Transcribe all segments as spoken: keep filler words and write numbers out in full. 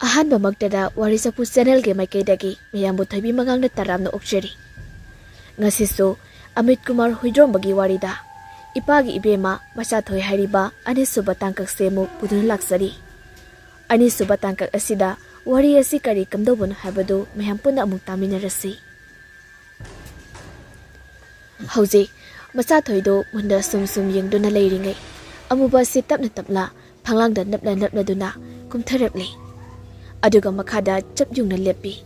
ꯑꯍꯥꯟꯕꯃꯛꯇꯗ ꯋꯥꯔꯤ ꯆꯐꯨ ꯆꯦꯅꯦꯜꯒꯤ ꯃꯥꯏꯀꯩꯗꯒꯤ ꯃꯌꯥꯝꯕꯨ ꯊꯣꯏꯕꯤ ꯃꯉꯥꯡꯅ ꯇꯔꯥꯝꯅ ꯑꯣꯛꯆꯔꯤ꯫ ꯉꯁꯤꯁꯨ ꯑꯃꯤꯠ ꯀꯨꯃꯥꯔ ꯍꯨꯏꯗ꯭ꯔꯣꯝꯕꯒꯤ ꯋꯥꯔꯤꯗ ꯏꯄꯥꯒꯤ ꯏꯕꯦꯝꯃ ꯃꯆꯥꯊꯣꯏ ꯍꯥꯏꯔꯤꯕ ꯑꯅꯤꯁꯨꯕ ꯇꯥꯡꯀꯛꯁꯦ ꯑꯃꯨꯛ ꯄꯨꯗꯨꯅ ꯂꯥꯛꯆꯔꯤ꯫ ꯑꯅꯤꯁꯨꯕ ꯇꯥꯡꯀꯛ ꯑꯁꯤꯗ ꯋꯥꯔꯤ ꯑꯁꯤ ꯀꯔꯤ ꯀꯝꯗꯧꯕꯅꯣ ꯍꯥꯏꯕꯗꯨ ꯃꯌꯥꯝ ꯄꯨꯟꯅ ꯑꯃꯨꯛ ꯇꯥꯃꯤꯟꯅꯔꯁꯤ꯫ ꯍꯧꯖꯤꯛ ꯃꯆꯥꯊꯣꯏꯗꯨ ꯃꯨꯟꯗ ꯁꯨꯝ ꯁꯨꯝ ꯌꯦꯡꯗꯨꯅ ꯂꯩꯔꯤꯉꯩ, ꯑꯃꯨꯕ ꯑꯁꯤ ꯇꯞꯅ ꯇꯞꯅ ꯐꯪꯂꯥꯡꯗ ꯅꯞꯂ ꯅꯞꯂꯗꯨꯅ ꯀꯨꯝꯊꯔꯛꯂꯤ꯫ ꯑꯗꯨꯒ ꯃꯈꯥꯗ ꯆꯞ ꯌꯨꯡꯅ ꯂꯦꯞꯄꯤ꯫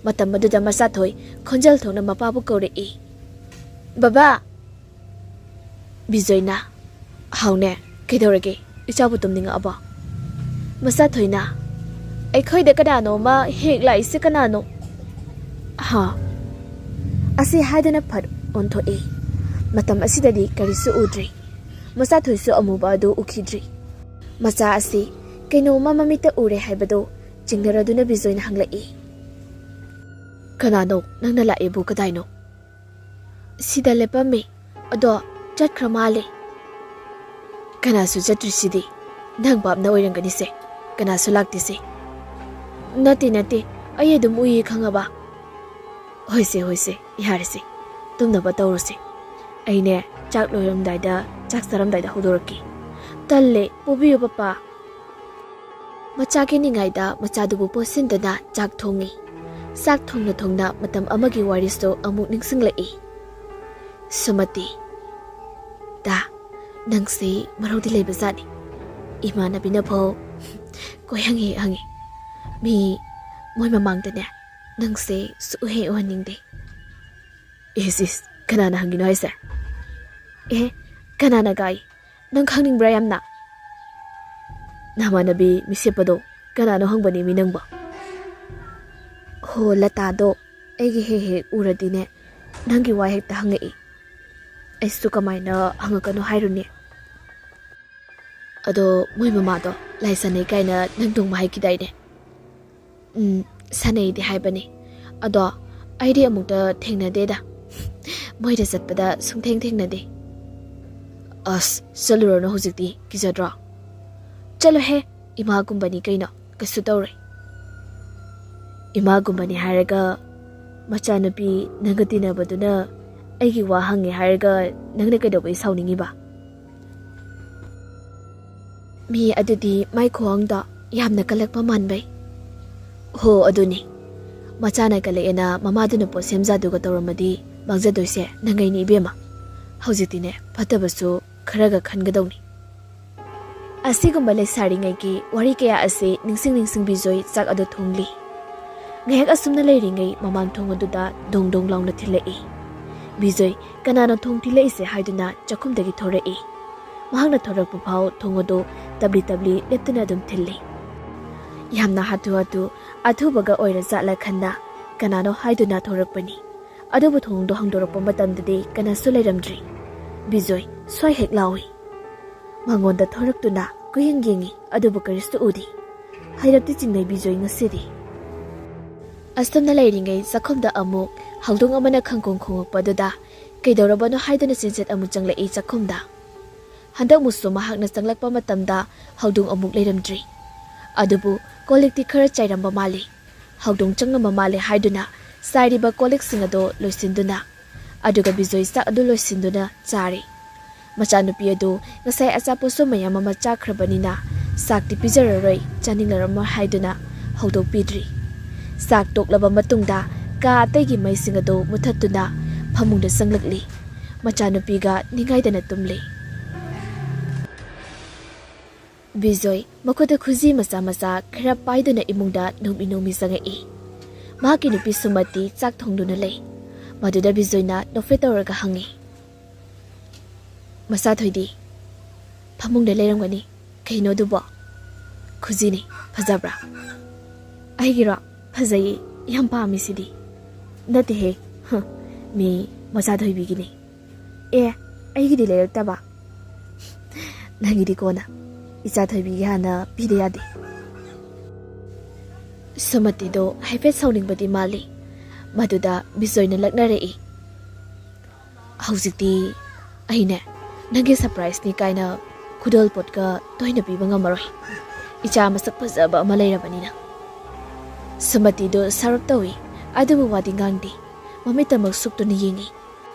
ꯃꯇꯝ ꯑꯗꯨꯗ ꯃꯆꯥꯊꯣꯏ ꯈꯣꯟꯖꯦꯜ ꯊꯣꯛꯅ ꯃꯄꯥꯕꯨ ꯀꯧꯔꯛꯏ, "ꯕꯕꯥ!" ꯕꯤꯖꯣꯏꯅ, "ꯍꯥꯎꯅꯦ, ꯀꯩꯗꯧꯔꯒꯦ? ꯏꯆꯥꯕꯨ ꯇꯨꯝꯅꯤꯡꯉꯛꯑꯕꯣ?" ꯃꯆꯥꯊꯣꯏꯅ, "ꯑꯩꯈꯣꯏꯗ ꯀꯅꯥꯅꯣ ꯑꯃ ꯍꯦꯛ ꯂꯥꯛꯏꯁꯦ ꯀꯅꯥꯅꯣ?" ꯍꯥ? ꯑꯁꯤ ꯍꯥꯏꯗꯅ ꯐꯠ ꯑꯣꯟꯊꯣꯛꯏ꯫ ꯃꯇꯝ ꯑꯁꯤꯗꯗꯤ ꯀꯔꯤꯁꯨ ꯎꯗ꯭ꯔꯤ꯫ ꯃꯆꯥꯊꯣꯏꯁꯨ ꯑꯃꯨꯕ ꯑꯗꯨ ꯎꯈꯤꯗ꯭ꯔꯤ꯫ ꯃꯆꯥ ꯑꯁꯤ ꯀꯩꯅꯣꯝꯃ ꯃꯃꯤꯠꯇ ꯎꯔꯦ ꯍꯥꯏꯕꯗꯨ ꯆꯤꯡꯅꯔꯗꯨꯅ ꯕꯤꯖꯣꯏꯅ ꯍꯪꯂꯛꯏ, "ꯀꯅꯥꯅꯣ ꯅꯪꯅ ꯂꯥꯛꯑꯦꯕꯨ ꯀꯗꯥꯏꯅꯣ?" "ꯁꯤꯗ ꯂꯦꯞꯄꯝꯃꯦ, ꯑꯗꯣ ꯆꯠꯈ꯭ꯔ ꯃꯥꯜꯂꯦ꯫" "ꯀꯅꯥꯁꯨ ꯆꯠꯇ꯭ꯔꯤꯁꯤꯗꯤ? ꯅꯪ ꯚꯥꯞꯅ ꯑꯣꯏꯔꯝꯒꯅꯤꯁꯦ, ꯀꯅꯥꯁꯨ ꯂꯥꯛꯇꯦꯁꯦ꯫" "ꯅꯠꯇꯦ, ꯅꯠꯇꯦ, ꯑꯩ ꯑꯗꯨꯝ ꯎꯏꯌꯦ, ꯈꯪꯉꯕ?" "ꯍꯣꯏꯁꯦ, ꯍꯣꯏꯁꯦ, ꯌꯥꯔꯦꯁꯦ, ꯇꯨꯝꯅꯕ ꯇꯧꯔꯣꯁꯦ꯫ ꯑꯩꯅꯦ, ꯆꯥꯛ ꯂꯣꯏꯔꯝꯗꯥꯏꯗ, ꯆꯥꯛ ꯆꯥꯔꯝꯗꯥꯏꯗ ꯍꯧꯗꯣꯔꯛꯀꯦ꯫ ꯇꯜꯂꯦ, ꯄꯣꯕꯤꯌꯨ, ꯄꯄꯥ꯫" ꯃꯆꯥꯒꯤ ꯅꯤꯡꯉꯥꯏꯗ ꯃꯆꯥꯗꯨꯕꯨ ꯄꯣꯠꯁꯤꯟꯗꯨꯅ ꯆꯥꯛ ꯊꯣꯡꯉꯤ꯫ ꯆꯥꯛ ꯊꯣꯡꯅ ꯊꯣꯡꯅ ꯃꯇꯝ ꯑꯃꯒꯤ ꯋꯥꯔꯤꯁꯨ ꯑꯃꯨꯛ ꯅꯤꯡꯁꯤꯡꯂꯛꯏ꯫ "ꯁꯨꯃꯇꯤ, ꯗꯥ, ꯅꯪꯁꯤ ꯃꯔꯧꯗꯤ ꯂꯩꯕꯖꯥꯠꯅꯤ꯫ ꯏꯃꯥꯟꯅꯕꯤꯅ ꯐꯥꯎ ꯀꯣꯏ ꯍꯪꯉꯤ ꯍꯪꯉꯤ꯫ ꯃꯤ ꯃꯣꯏ ꯃꯃꯥꯡꯗꯅꯦ, ꯅꯪꯁꯦ ꯁꯨꯛꯎꯍꯦ ꯎꯍꯟꯅꯤꯡꯗꯦ꯫" "ꯏꯁ, ꯏꯁ, ꯀꯅꯥꯅ ꯍꯪꯉꯤꯅꯣ ꯍꯥꯏꯁꯦ?" "ꯑꯦ, ꯀꯅꯥꯅ ꯒꯥꯏ? ꯅꯪ ꯈꯪꯅꯤꯡꯕ꯭ꯔꯥ ꯌꯥꯝꯅ?" "ꯅꯃꯥꯟꯅꯕꯤ ꯃꯤꯁꯦꯞꯄꯗꯣ ꯀꯅꯥꯅꯣ ꯍꯪꯕꯅꯦ ꯃꯤ ꯅꯪꯕꯣ?" "ꯍꯣ, ꯂꯇꯥꯗꯣ ꯑꯩꯒꯤ ꯍꯦꯛ ꯍꯦꯛ ꯎꯔꯗꯤꯅꯦ, ꯅꯪꯒꯤ ꯋꯥ ꯍꯦꯛꯇ ꯍꯪꯉꯛꯏ꯫ ꯑꯩꯁꯨ ꯀꯃꯥꯏꯅ ꯍꯪꯉꯛꯀꯅꯣ ꯍꯥꯏꯔꯨꯅꯤ?" "ꯑꯗꯣ ꯃꯣꯏ ꯃꯃꯥꯗꯣ ꯂꯥꯏ ꯁꯥꯟꯅꯩ ꯀꯥꯏꯅ ꯅꯪ ꯅꯣꯡꯃ ꯍꯥꯏꯈꯤꯗꯥꯏꯅꯦ?" "ꯎꯝ, ꯁꯥꯟꯅꯩꯗꯤ ꯍꯥꯏꯕꯅꯦ꯫ ꯑꯗꯣ ꯑꯩꯗꯤ ꯑꯃꯨꯛꯇ ꯊꯦꯡꯅꯗꯦꯗ꯫ ꯃꯣꯏꯗ ꯆꯠꯄꯗ ꯁꯨꯡꯊꯦꯡ ꯊꯦꯡꯅꯗꯦ꯫" "ꯑꯁ, ꯆꯠꯂꯨꯔꯅꯨ ꯍꯧꯖꯤꯛꯇꯤ, ꯀꯤꯖꯗ꯭ꯔꯣ?" "ꯆꯠꯂꯣꯍꯦ, ꯏꯃꯥꯒꯨꯝꯕꯅꯤ ꯀꯩꯅꯣ꯫ ꯀꯩꯁꯨ ꯇꯧꯔꯣꯏ꯫ ꯏꯃꯥꯒꯨꯝꯕꯅꯤ ꯍꯥꯏꯔꯒ ꯃꯆꯥꯅꯨꯄꯤ ꯅꯪꯒ ꯇꯤꯟꯅꯕꯗꯨꯅ ꯑꯩꯒꯤ ꯋꯥ ꯍꯪꯉꯦ ꯍꯥꯏꯔꯒ ꯅꯪꯅ ꯀꯩꯗꯧꯕꯩ ꯁꯥꯎꯅꯤꯡꯉꯤꯕ? ꯃꯤ ꯑꯗꯨꯗꯤ ꯃꯥꯏ ꯈꯨꯍꯪꯗꯣ ꯌꯥꯝꯅ ꯀꯜꯂꯛꯄ ꯃꯥꯟꯕꯩ꯫ ꯍꯣ, ꯑꯗꯨꯅꯤ꯫ ꯃꯆꯥꯅ ꯀꯜꯂꯛꯑꯦꯅ ꯃꯃꯥꯗꯨꯅ ꯄꯣꯠ ꯁꯦꯝꯖꯥꯗꯨꯒ ꯇꯧꯔꯝꯃꯗꯤ ꯃꯥꯡꯖꯗꯣꯏꯁꯦ ꯅꯪꯒꯩꯅꯤ ꯏꯕꯦꯝꯃ꯫ ꯍꯧꯖꯤꯛꯇꯤꯅꯦ, ꯐꯠꯇꯕꯁꯨ ꯈꯔꯒ ꯈꯟꯒꯗꯧꯅꯤ꯫ ꯑꯁꯤꯒꯨꯝꯕ ꯂꯩꯁꯥꯔꯤꯉꯩꯒꯤ ꯋꯥꯔꯤ ꯀꯌꯥ ꯑꯁꯤ ꯅꯤꯡꯁꯤꯡ ꯅꯤꯡꯁꯤꯡ ꯕꯤꯖꯣꯏ ꯆꯥꯛ ꯑꯗꯨ ꯊꯣꯡꯂꯤ꯫ ꯉꯥꯏꯍꯥꯛ ꯑꯁꯨꯝꯅ ꯂꯩꯔꯤꯉꯩ ꯃꯃꯥꯡ ꯊꯣꯡ ꯑꯗꯨꯗ ꯗꯣꯡ ꯗꯣꯡ ꯂꯥꯎꯅ ꯊꯤꯜꯂꯛꯏ꯫ ꯕꯤꯖꯣꯏ, ꯀꯅꯥꯅꯣ ꯊꯣꯡ ꯊꯤꯜꯂꯛꯏꯁꯦ ꯍꯥꯏꯗꯨꯅ ꯆꯥꯛꯈꯨꯝꯗꯒꯤ ꯊꯣꯔꯛꯏ꯫ ꯃꯍꯥꯛꯅ ꯊꯣꯔꯛꯄ ꯐꯥꯎ ꯊꯣꯡ ꯑꯗꯨ ꯇꯞꯂꯤ ꯇꯞꯂꯤ ꯂꯦꯞꯇꯅ ꯑꯗꯨꯝ ꯊꯤꯜꯂꯤ꯫ ꯌꯥꯝꯅ ꯍꯥꯊꯨ ꯍꯥꯊꯨ, ꯑꯊꯨꯕꯒ ꯑꯣꯏꯔ ꯖꯥꯠꯂ ꯈꯟꯅ ꯀꯅꯥꯅꯣ ꯍꯥꯏꯗꯨꯅ ꯊꯣꯔꯛꯄꯅꯤ꯫ ꯑꯗꯨꯕꯨ ꯊꯣꯡꯗꯣ ꯍꯥꯡꯗꯣꯔꯛꯄ ꯃꯇꯝꯗꯗꯤ ꯀꯅꯥꯁꯨ ꯂꯩꯔꯝꯗ꯭ꯔꯤ꯫ ꯕꯤꯖꯣꯏ ꯁ꯭ꯋꯥꯏ ꯍꯦꯛ ꯂꯥꯎꯏ꯫ ꯃꯉꯣꯟꯗ ꯊꯣꯔꯛꯇꯨꯅ ꯀꯨꯌꯦꯡ ꯌꯦꯡꯉꯤ, ꯑꯗꯨꯕꯨ ꯀꯔꯤꯁꯨ ꯎꯗꯦ꯫ ꯍꯩꯔꯞꯇꯤ ꯆꯤꯡꯅꯩ ꯕꯤꯖꯣꯏ ꯉꯁꯤꯗꯤ꯫ ꯑꯁꯨꯝꯅ ꯂꯩꯔꯤꯉꯩ ꯆꯥꯛꯈꯨꯝꯗ ꯑꯃꯨꯛ ꯍꯧꯗꯣꯡ ꯑꯃꯅ ꯈꯪꯈꯣꯡ ꯈꯣꯡꯉꯛꯄꯗꯨꯗ ꯀꯩꯗꯧꯔꯕꯅꯣ ꯍꯥꯏꯗꯨꯅ ꯆꯦꯟꯆꯠ ꯑꯃꯨꯛ ꯆꯪꯂꯛꯏ ꯆꯥꯛꯈꯨꯝꯗ꯫ ꯍꯟꯗꯛꯃꯨꯛꯁꯨ ꯃꯍꯥꯛꯅ ꯆꯪꯂꯛꯄ ꯃꯇꯝꯗ ꯍꯧꯗꯣꯡ ꯑꯃꯨꯛ ꯂꯩꯔꯝꯗ꯭ꯔꯤ꯫ ꯑꯗꯨꯕꯨ ꯀꯣꯜ ꯂꯤꯛꯇꯤ ꯈꯔ ꯆꯥꯏꯔꯝꯕ ꯃꯥꯜꯂꯤ꯫ ꯍꯧꯗꯣꯡ ꯆꯪꯉꯝꯕ ꯃꯥꯜꯂꯦ ꯍꯥꯏꯗꯨꯅ ꯆꯥꯏꯔꯤꯕ ꯀꯣꯜ ꯂꯤꯛꯁꯤꯡ ꯑꯗꯨ ꯂꯣꯏꯁꯤꯟꯗꯨꯅ, ꯑꯗꯨꯒ ꯕꯤꯖꯣꯏ ꯆꯥꯛ ꯑꯗꯨ ꯂꯣꯏꯁꯤꯟꯗꯨꯅ ꯆꯥꯔꯤ꯫ ꯃꯆꯥꯅꯨꯄꯤ ꯑꯗꯨ ꯉꯁꯥꯏ ꯑꯆꯥꯄꯣꯠꯁꯨ ꯃꯌꯥꯝ ꯑꯃ ꯆꯥꯈ꯭ꯔꯕꯅꯤꯅ ꯆꯥꯛꯇꯤ ꯄꯤꯖꯔꯔꯣꯏ, ꯆꯥꯅꯤꯡꯂꯔꯝꯃꯣꯏ ꯍꯥꯏꯗꯨꯅ ꯍꯧꯗꯣꯛꯄꯤꯗ꯭ꯔꯤ꯫ ꯆꯥꯛ ꯇꯣꯛꯂꯕ ꯃꯇꯨꯡꯗ ꯀꯥ ꯑꯇꯩꯒꯤ ꯃꯩꯁꯤꯡ ꯑꯗꯨ ꯃꯨꯊꯠꯇꯨꯅ ꯐꯃꯨꯡꯗ ꯆꯪꯂꯛꯂꯤ꯫ ꯃꯆꯥꯅꯨꯄꯤꯒ ꯅꯤꯡꯉꯥꯏꯗꯅ ꯇꯨꯝꯂꯤ꯫ ꯕꯤꯖꯣꯏ ꯃꯈꯨꯠꯇ ꯈꯨꯖꯤ ꯃꯆꯥ ꯃꯆꯥ ꯈꯔ ꯄꯥꯏꯗꯨꯅ ꯏꯃꯨꯡꯗ ꯅꯣꯡꯃꯤ ꯅꯣꯡꯃꯤ ꯆꯪꯉꯛꯏ꯫ ꯃꯍꯥꯛꯀꯤ ꯅꯨꯄꯤ ꯁꯨꯃꯇꯤ ꯆꯥꯛ ꯊꯣꯡꯗꯨꯅ ꯂꯩ꯫ ꯃꯗꯨꯗ ꯕꯤꯖꯣꯏꯅ ꯅꯣꯛꯐꯦꯠ ꯇꯧꯔꯒ ꯍꯪꯉꯤ, "ꯃꯆꯥꯊꯣꯏꯗꯤ ꯐꯃꯨꯡꯗ ꯂꯩꯔꯝꯒꯅꯤ꯫ ꯀꯩꯅꯣ ꯑꯗꯨꯕꯣ?" "ꯈꯨꯖꯤꯅꯤ꯫ ꯐꯖꯕ꯭ꯔꯥ?" "ꯑꯩꯒꯤꯔꯣ? ꯐꯖꯩꯌꯦ꯫ ꯌꯥꯝ ꯄꯥꯝꯃꯤ ꯁꯤꯗꯤ꯫" "ꯅꯠꯇꯦꯍꯦ꯫ ꯍ, ꯃꯤ ꯃꯆꯥꯊꯣꯏꯕꯤꯒꯤꯅꯤ꯫" "ꯑꯦ, ꯑꯩꯒꯤꯗꯤ ꯂꯩꯔꯛꯇꯕ?" "ꯅꯪꯒꯤꯗꯤ ꯀꯣꯟꯅ꯫ ꯏꯆꯥ ꯊꯣꯏꯕꯤꯒꯤ ꯍꯥꯟꯅ ꯄꯤꯗ ꯌꯥꯗꯦ꯫" ꯁꯨꯃꯇꯤꯗꯣ ꯍꯥꯏꯐꯦꯠ ꯁꯥꯎꯅꯤꯡꯕꯗꯤ ꯃꯥꯜꯂꯤ꯫ ꯃꯗꯨꯗ ꯕꯤꯖꯣꯏꯅ ꯂꯛꯅꯔꯛꯏ, "ꯍꯧꯖꯤꯛꯇꯤ ꯑꯩꯅꯦ ꯅꯪꯒꯤ ꯁꯔꯄ꯭ꯔꯥꯏꯖꯅꯤ ꯀꯥꯏꯅ ꯈꯨꯗꯣꯜ ꯄꯣꯠꯀ ꯇꯣꯏꯅ ꯄꯤꯕ ꯉꯝꯃꯔꯣꯏ꯫ ꯏꯆꯥ ꯃꯁꯛ ꯐꯖꯕ ꯑꯃ ꯂꯩꯔꯕꯅꯤꯅ꯫ ꯁꯨꯃꯇꯤꯗꯨ ꯁꯥꯎꯔꯞ ꯇꯧꯏ, ꯑꯗꯨꯕꯨ ꯋꯥꯗꯤ ꯉꯥꯡꯗꯦ꯫ ꯃꯃꯤꯠꯇꯃꯛ ꯁꯨꯛꯇꯨꯅ ꯌꯦꯡꯏ꯫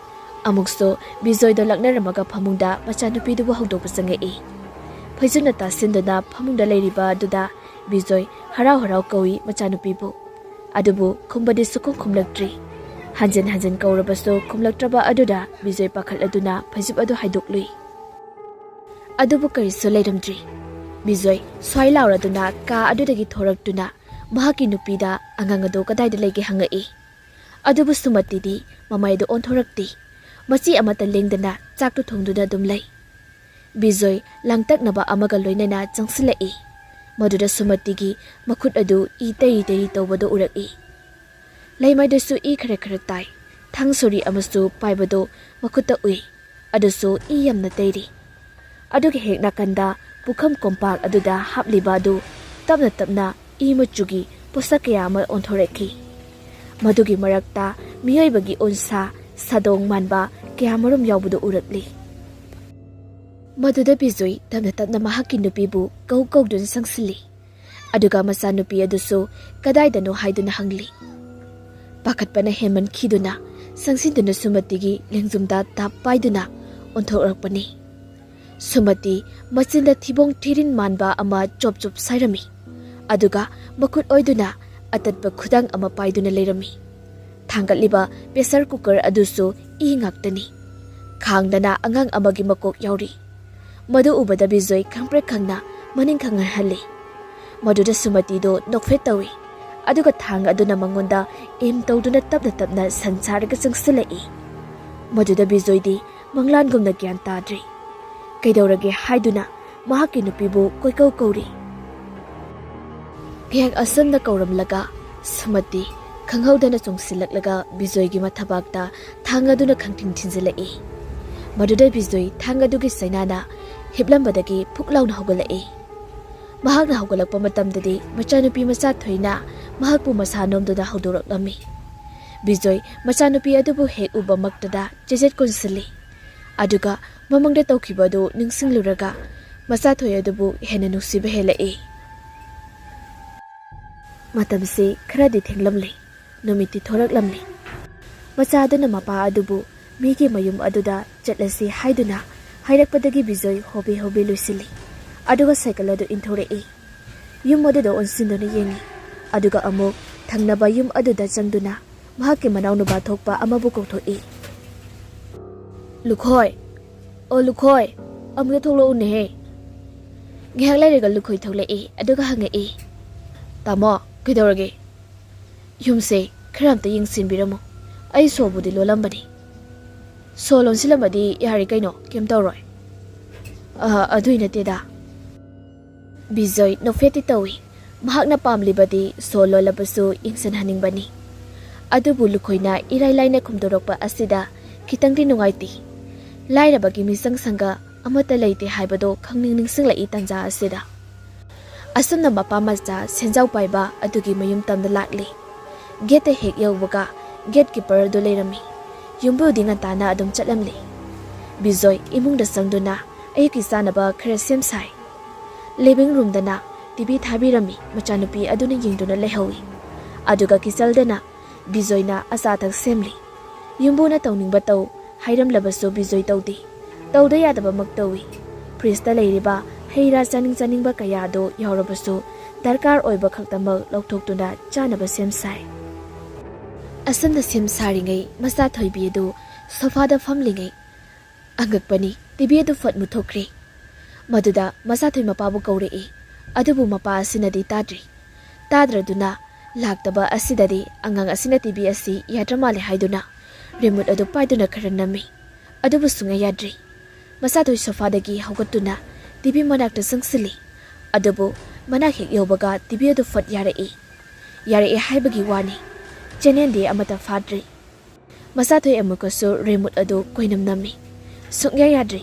ꯑꯃꯨꯛꯁꯨ ꯕꯤꯖꯣꯏꯗꯣ ꯂꯛꯅꯔꯝꯃꯒ ꯐꯃꯨꯡꯗ ꯃꯆꯥꯅꯨꯄꯤꯗꯨꯕꯨ ꯍꯧꯗꯣꯛꯄ ꯆꯪꯉꯛꯏ꯫ ꯐꯩꯖꯨꯞꯅ ꯇꯥꯁꯤꯟꯗꯨꯅ ꯐꯃꯨꯡꯗ ꯂꯩꯔꯤꯕ ꯑꯗꯨꯗ ꯕꯤꯖꯣꯏ ꯍꯔꯥꯎ ꯍꯔꯥꯎ ꯀꯧꯏ ꯃꯆꯥꯅꯨꯄꯤꯕꯨ꯫ ꯑꯗꯨꯕꯨ ꯈꯨꯝꯕꯗꯤ ꯁꯨꯛꯈꯨꯝ ꯈꯨꯝꯂꯛꯇ꯭ꯔꯤ꯫ ꯍꯟꯖꯤꯟ ꯍꯟꯖꯤꯟ ꯀꯧꯔꯕꯁꯨ ꯈꯨꯝꯂꯛꯇ꯭ꯔꯕ ꯑꯗꯨꯗ ꯕꯤꯖꯣꯏ ꯄꯥꯈꯠꯂꯗꯨꯅ ꯐꯩꯖꯨꯞ ꯑꯗꯨ ꯍꯥꯏꯗꯣꯛꯂꯨꯏ꯫ ꯑꯗꯨꯕꯨ ꯀꯔꯤꯁꯨ ꯂꯩꯔꯝꯗ꯭ꯔꯤ꯫ ꯕꯤꯖꯣꯏ ꯁ꯭ꯋꯥꯏ ꯂꯥꯎꯔꯗꯨꯅ ꯀꯥ ꯑꯗꯨꯗꯒꯤ ꯊꯣꯔꯛꯇꯨꯅ ꯃꯍꯥꯛꯀꯤ ꯅꯨꯄꯤꯗ ꯑꯉꯥꯡ ꯑꯗꯨ ꯀꯗꯥꯏꯗ ꯂꯩꯒꯦ ꯍꯪꯉꯛꯏ꯫ ꯑꯗꯨꯕꯨ ꯁꯨꯃꯇꯤꯗꯤ ꯃꯃꯥꯏꯗꯨ ꯑꯣꯟꯊꯣꯔꯛꯇꯦ꯫ ꯃꯆꯤ ꯑꯃꯠꯇ ꯂꯦꯡꯗꯅ ꯆꯥꯛꯇꯨ ꯊꯣꯡꯗꯨꯅ ꯑꯗꯨꯝ ꯂꯩ꯫ ꯕꯤꯖꯣꯏ ꯂꯥꯡꯇꯛꯅꯕ ꯑꯃꯒ ꯂꯣꯏꯅꯅ ꯆꯪꯁꯤꯜꯂꯛꯏ꯫ ꯃꯗꯨꯗ ꯁꯨꯃꯇꯤꯒꯤ ꯃꯈꯨꯠ ꯑꯗꯨ ꯏ ꯇꯩꯔꯤ ꯇꯩꯔꯤ ꯇꯧꯕꯗꯨ ꯎꯔꯛꯏ꯫ ꯂꯩꯃꯥꯏꯗꯁꯨ ꯏ ꯈꯔ ꯈꯔ ꯇꯥꯏ꯫ ꯊꯥꯡ ꯁꯣꯔꯤ ꯑꯃꯁꯨ ꯄꯥꯏꯕꯗꯨ ꯃꯈꯨꯠꯇ ꯎꯏ꯫ ꯑꯗꯨꯁꯨ ꯏ ꯌꯥꯝꯅ ꯇꯩꯔꯤ꯫ ꯑꯗꯨꯒꯤ ꯍꯦꯛ ꯅꯥꯀꯟꯗ ꯄꯨꯈꯝ ꯀꯣꯝꯄꯥꯛ ꯑꯗꯨꯗ ꯍꯥꯞꯂꯤꯕ ꯑꯗꯨ ꯇꯞꯅ ꯇꯞꯅ ꯏ ꯃꯆꯨꯒꯤ ꯄꯣꯠꯁꯛ ꯀꯌꯥ ꯑꯃ ꯑꯣꯟꯊꯣꯔꯛꯈꯤ꯫ ꯃꯗꯨꯒꯤ ꯃꯔꯛꯇ ꯃꯤꯑꯣꯏꯕꯒꯤ ꯎꯟꯁꯥ, ꯁꯥꯗꯣꯡ ꯃꯥꯟꯕ ꯀꯌꯥꯃꯔꯨꯝ ꯌꯥꯎꯕꯗꯨ ꯎꯔꯛꯂꯤ꯫ ꯃꯗꯨꯗ ꯕꯤꯖꯣꯏ ꯇꯞꯅ ꯇꯞꯅ ꯃꯍꯥꯛꯀꯤ ꯅꯨꯄꯤꯕꯨ ꯀꯧ ꯀꯧꯗꯨꯅ ꯆꯪꯁꯤꯜꯂꯤ꯫ ꯑꯗꯨꯒ ꯃꯆꯥꯅꯨꯄꯤ ꯑꯗꯨꯁꯨ ꯀꯗꯥꯏꯗꯅꯣ ꯍꯥꯏꯗꯨꯅ ꯍꯪꯂꯤ꯫ ꯄꯥꯈꯠꯄꯅ ꯍꯦꯟꯃꯟꯈꯤꯗꯨꯅ ꯆꯪꯁꯤꯟꯗꯨꯅ ꯁꯨꯃꯇꯤꯒꯤ ꯂꯦꯡꯖꯨꯝꯗ ꯇꯥꯞ ꯄꯥꯏꯗꯨꯅ ꯑꯣꯟꯊꯣꯛꯂꯛꯄꯅꯤ꯫ ꯁꯨꯃꯇꯤ ꯃꯆꯤꯟꯗ ꯊꯤꯕꯣꯡ ꯊꯤꯔꯤꯟ ꯃꯥꯟꯕ ꯑꯃ ꯆꯣꯞ ꯆꯣꯞ ꯁꯥꯏꯔꯝꯃꯤ꯫ ꯑꯗꯨꯒ ꯃꯈꯨꯠ ꯑꯣꯏꯗꯨꯅ ꯑꯇꯠꯄ ꯈꯨꯗꯥꯡ ꯑꯃ ꯄꯥꯏꯗꯨꯅ ꯂꯩꯔꯝꯃꯤ꯫ ꯊꯥꯡꯒꯠꯂꯤꯕ pressure cooker ꯑꯗꯨꯁꯨ ꯏ ꯉꯥꯛꯇꯅꯤ꯫ ꯈꯥꯡꯗꯅ ꯑꯉꯥꯡ ꯑꯃꯒꯤ ꯃꯀꯣꯛ ꯌꯥꯎꯔꯤ꯫ ꯃꯗꯨ ꯎꯕꯗ ꯕꯤꯖꯣꯏ ꯈꯪꯄ꯭ꯔꯦꯛ ꯈꯪꯅ ꯃꯅꯤꯡ ꯈꯪꯍꯜꯍꯜꯂꯤ꯫ ꯃꯗꯨꯗ ꯁꯨꯃꯇꯤꯗꯨ ꯅꯣꯛꯐꯦꯠ ꯇꯧꯏ꯫ ꯑꯗꯨꯒ ꯊꯥꯡ ꯑꯗꯨꯅ ꯃꯉꯣꯟꯗ aim ꯇꯧꯗꯨꯅ ꯇꯞꯅ ꯇꯞꯅ ꯁꯟ ꯁꯥꯔꯒ ꯆꯪꯁꯤꯜꯂꯛꯏ꯫ ꯃꯗꯨꯗ ꯕꯤꯖꯣꯏꯗꯤ ꯃꯪꯂꯥꯟꯒꯨꯝꯅ ꯒ꯭ꯌꯥꯟ ꯇꯥꯗ꯭ꯔꯤ꯫ ꯀꯩꯗꯧꯔꯒꯦ ꯍꯥꯏꯗꯨꯅ ꯃꯍꯥꯛꯀꯤ ꯅꯨꯄꯤꯕꯨ ꯀꯣꯏꯀꯧ ꯀꯧꯔꯤ꯫ ꯉꯥꯏꯍꯥꯛ ꯑꯁꯨꯝꯅ ꯀꯧꯔꯝꯂꯒ ꯁꯨꯃꯇꯤ ꯈꯪꯍꯧꯗꯅ ꯆꯣꯡꯁꯤꯜꯂꯛꯂꯒ ꯕꯤꯖꯣꯏꯒꯤ ꯃꯊꯕꯥꯛꯇ ꯊꯥꯡ ꯑꯗꯨꯅ ꯈꯪꯊꯤꯡ ꯊꯤꯟꯖꯤꯜꯂꯛꯏ꯫ ꯃꯗꯨꯗ ꯕꯤꯖꯣꯏ ꯊꯥꯡ ꯑꯗꯨꯒꯤ ꯆꯩꯅꯥꯅ ꯍꯤꯞꯂꯝꯕꯗꯒꯤ ꯐꯨꯛ ꯂꯥꯎꯅ ꯍꯧꯒꯠꯂꯛꯏ꯫ ꯃꯍꯥꯛꯅ ꯍꯧꯒꯠꯂꯛꯄ ꯃꯇꯝꯗꯗꯤ ꯃꯆꯥꯅꯨꯄꯤ ꯃꯆꯥ ꯊꯣꯏꯅ ꯃꯍꯥꯛꯄꯨ ꯃꯁꯥ ꯅꯣꯝꯗꯨꯅ ꯍꯧꯗꯣꯔꯛꯂꯝꯃꯤ꯫ ꯕꯤꯖꯣꯏ ꯃꯆꯥꯅꯨꯄꯤ ꯑꯗꯨꯕꯨ ꯍꯦꯛ ꯎꯕꯃꯛꯇꯗ ꯆꯦꯖꯦꯠ ꯀꯣꯟꯁꯤꯜꯂꯤ꯫ ꯑꯗꯨꯒ ꯃꯃꯥꯡꯗ ꯇꯧꯈꯤꯕ ꯑꯗꯨ ꯅꯤꯡꯁꯤꯡꯂꯨꯔꯒ ꯃꯆꯥ ꯊꯣꯏ ꯑꯗꯨꯕꯨ ꯍꯦꯟꯅ ꯅꯨꯡꯁꯤꯕ ꯍꯦꯜꯂꯛꯏ꯫ ꯃꯇꯝꯁꯤ ꯈꯔꯗꯤ ꯊꯦꯡꯂꯝꯂꯦ꯫ ꯅꯨꯃꯤꯠꯇꯤ ꯊꯣꯔꯛꯂꯝꯂꯦ꯫ ꯃꯆꯥꯗꯨꯅ ꯃꯄꯥ ꯑꯗꯨꯕꯨ ꯃꯤꯒꯤ ꯃꯌꯨꯝ ꯑꯗꯨꯗ ꯆꯠꯂꯁꯤ ꯍꯥꯏꯗꯨꯅ ꯍꯥꯏꯔꯛꯄꯗꯒꯤ ꯕꯤꯖꯣꯏ ꯍꯣꯕꯦ ꯍꯣꯕꯦ ꯂꯣꯏꯁꯤꯜꯂꯤ꯫ ꯑꯗꯨꯒ ꯁꯥꯏꯀꯜ ꯑꯗꯨ ꯏꯟꯊꯣꯔꯛꯏ꯫ ꯌꯨꯝ ꯑꯗꯨꯗ ꯑꯣꯟꯁꯤꯟꯗꯨꯅ ꯌꯦꯡꯉꯤ꯫ ꯑꯗꯨꯒ ꯑꯃꯨꯛ ꯊꯪꯅꯕ ꯌꯨꯝ ꯑꯗꯨꯗ ꯆꯪꯗꯨꯅ ꯃꯍꯥꯛꯀꯤ ꯃꯅꯥꯎꯅꯨꯄꯥ ꯊꯣꯛꯄ ꯑꯃꯕꯨ ꯀꯧꯊꯣꯛꯏ꯫ "ꯂꯨꯈꯣꯏ, ꯑꯣ ꯂꯨꯈꯣꯏ, ꯑꯃꯨꯛꯇ ꯊꯣꯛꯂꯛꯎꯅꯦꯍꯦ!" ꯉꯥꯏꯍꯥꯛ ꯂꯩꯔꯒ ꯂꯨꯈꯣꯏ ꯊꯣꯛꯂꯛꯏ꯫ ꯑꯗꯨꯒ ꯍꯪꯉꯛꯏ, "ꯇꯥꯃꯣ, ꯀꯩꯗꯧꯔꯒꯦ?" "ꯌꯨꯝꯁꯦ ꯈꯔ ꯑꯝꯇ ꯌꯦꯡꯁꯤꯟꯕꯤꯔꯝꯃꯣ꯫ ꯑꯩ ꯁꯣꯕꯨꯗꯤ ꯂꯣꯜꯂꯝꯕꯅꯤ꯫" "ꯁꯣ ꯂꯣꯟꯁꯤꯜꯂꯝꯃꯗꯤ ꯌꯥꯔꯦ ꯀꯩꯅꯣ, ꯀꯩꯝ ꯇꯧꯔꯣꯏ꯫" "ꯑ, ꯑꯗꯨꯏ ꯅꯠꯇꯦꯗ꯫" ꯕꯤꯖꯣꯏ ꯅꯣꯛꯐꯦꯠꯇꯤ ꯇꯧꯏ꯫ ꯃꯍꯥꯛꯅ ꯄꯥꯝꯂꯤꯕꯗꯤ ꯁꯣ ꯂꯣꯜꯂꯕꯁꯨ ꯌꯦꯡꯁꯤꯟꯍꯟꯅꯤꯡꯕꯅꯤ꯫ ꯑꯗꯨꯕꯨ ꯂꯨꯈꯣꯏꯅ ꯏꯔꯥꯏ ꯂꯥꯏꯅ ꯈꯨꯝꯗꯣꯔꯛꯄ ꯑꯁꯤꯗ ꯈꯤꯇꯪꯗꯤ ꯅꯨꯡꯉꯥꯏꯇꯦ꯫ ꯂꯥꯏꯔꯕꯒꯤ ꯃꯤꯆꯪ ꯁꯪꯒ ꯑꯃꯠꯇ ꯂꯩꯇꯦ ꯍꯥꯏꯕꯗꯣ ꯈꯪꯅꯤꯡ ꯅꯤꯡꯁꯤꯡꯂꯛꯏ ꯇꯥꯟꯖꯥ ꯑꯁꯤꯗ꯫ ꯑꯁꯨꯝꯅ ꯃꯄꯥ ꯃꯆꯥ ꯁꯦꯟꯖꯥꯎ ꯄꯥꯏꯕ ꯑꯗꯨꯒꯤ ꯃꯌꯨꯝ ꯇꯝꯗ ꯂꯥꯛꯂꯤ꯫ ꯒꯦꯠꯇ ꯍꯦꯛ ꯌꯧꯕꯒ ꯒꯦꯠ ꯀꯤꯄꯔ ꯑꯗꯨ ꯂꯩꯔꯝꯃꯤ꯫ ꯌꯨꯝꯕꯨꯗꯤ ꯉꯟꯇꯥꯅ ꯑꯗꯨꯝ ꯆꯠꯂꯝꯂꯤ꯫ ꯕꯤꯖꯣꯏ ꯏꯃꯨꯡꯗ ꯆꯪꯗꯨꯅ ꯑꯌꯨꯛꯀꯤ ꯆꯥꯅꯕ ꯈꯔ ꯁꯦꯝ ꯁꯥꯏ꯫ ꯂꯤꯚꯤꯡ ꯔꯨꯝꯗꯅ ꯇꯤꯚꯤ ꯊꯥꯕꯤꯔꯝꯃꯤ꯫ ꯃꯆꯥꯅꯨꯄꯤ ꯑꯗꯨꯅ ꯌꯦꯡꯗꯨꯅ ꯂꯩꯍꯧꯏ꯫ ꯑꯗꯨꯒ ꯀꯤꯆꯜꯗꯅ ꯕꯤꯖꯣꯏꯅ ꯑꯆꯥ ꯑꯊꯛ ꯁꯦꯝꯂꯤ꯫ ꯌꯨꯝꯕꯨꯅ ꯇꯧꯅꯤꯡꯕ ꯇꯧ ꯍꯥꯏꯔꯝꯂꯕꯁꯨ ꯕꯤꯖꯣꯏ ꯇꯧꯗꯦ꯫ ꯇꯧꯗ ꯌꯥꯗꯕꯃꯛ ꯇꯧꯏ꯫ ꯐ꯭ꯔꯤꯖꯇ ꯂꯩꯔꯤꯕ ꯍꯩ ꯔꯥ ꯆꯥꯅꯤꯡ ꯆꯥꯅꯤꯡꯕ ꯀꯌꯥꯗꯨ ꯌꯥꯎꯔꯕꯁꯨ ꯗꯔꯀꯥꯔ ꯑꯣꯏꯕ ꯈꯛꯇꯃꯛ ꯂꯧꯊꯣꯛꯇꯨꯅ ꯆꯥꯅꯕ ꯁꯦꯝ ꯁꯥꯏ꯫ ꯑꯁꯨꯝꯅ ꯁꯦꯝ ꯁꯥꯔꯤꯉꯩ ꯃꯆꯥ ꯊꯣꯏꯕꯤ ꯑꯗꯨ ꯁꯣꯐꯥꯗ ꯐꯝꯂꯤꯉꯩ ꯑꯉꯛꯄꯅꯤ, ꯇꯤꯚꯤ ꯑꯗꯨ ꯐꯠ ꯃꯨꯠꯊꯣꯛꯈ꯭ꯔꯦ꯫ ꯃꯗꯨꯗ ꯃꯆꯥꯊꯣꯏ ꯃꯄꯥꯕꯨ ꯀꯧꯔꯛꯏ꯫ ꯑꯗꯨꯕꯨ ꯃꯄꯥ ꯑꯁꯤꯅꯗꯤ ꯇꯥꯗ꯭ꯔꯤ꯫ ꯇꯥꯗ꯭ꯔꯗꯨꯅ ꯂꯥꯛꯇꯕ ꯑꯁꯤꯗꯗꯤ ꯑꯉꯥꯡ ꯑꯁꯤꯅ ꯇꯤꯚꯤ ꯑꯁꯤ ꯌꯥꯗ꯭ꯔ ꯃꯥꯜꯂꯦ ꯍꯥꯏꯗꯨꯅ ꯔꯤꯃꯣꯠ ꯑꯗꯨ ꯄꯥꯏꯗꯨꯅ ꯈꯔ ꯅꯝꯃꯤ꯫ ꯑꯗꯨꯕꯨ ꯁꯨꯡꯌꯥ ꯌꯥꯗ꯭ꯔꯤ꯫ ꯃꯆꯥꯊꯣꯏ ꯁꯣꯐꯥꯗꯒꯤ ꯍꯧꯒꯠꯇꯨꯅ ꯇꯤꯚꯤ ꯃꯅꯥꯛꯇ ꯆꯪꯁꯤꯜꯂꯤ꯫ ꯑꯗꯨꯕꯨ ꯃꯅꯥꯛ ꯍꯦꯛ ꯌꯧꯕꯒ ꯇꯤꯚꯤ ꯑꯗꯨ ꯐꯠ ꯌꯥꯔꯛꯏ꯫ ꯌꯥꯔꯛꯑꯦ ꯍꯥꯏꯕꯒꯤ ꯋꯥꯅꯤ, ꯆꯦꯅꯦꯜꯗꯤ ꯑꯃꯠꯇ ꯐꯥꯗ꯭ꯔꯤ꯫ ꯃꯆꯥꯊꯣꯏ ꯑꯃꯨꯛꯀꯁꯨ ꯔꯤꯃꯣꯠ ꯑꯗꯨ ꯀꯣꯏꯅꯝ ꯅꯝꯃꯤ꯫ ꯁꯨꯡꯌꯥ ꯌꯥꯗ꯭ꯔꯤ꯫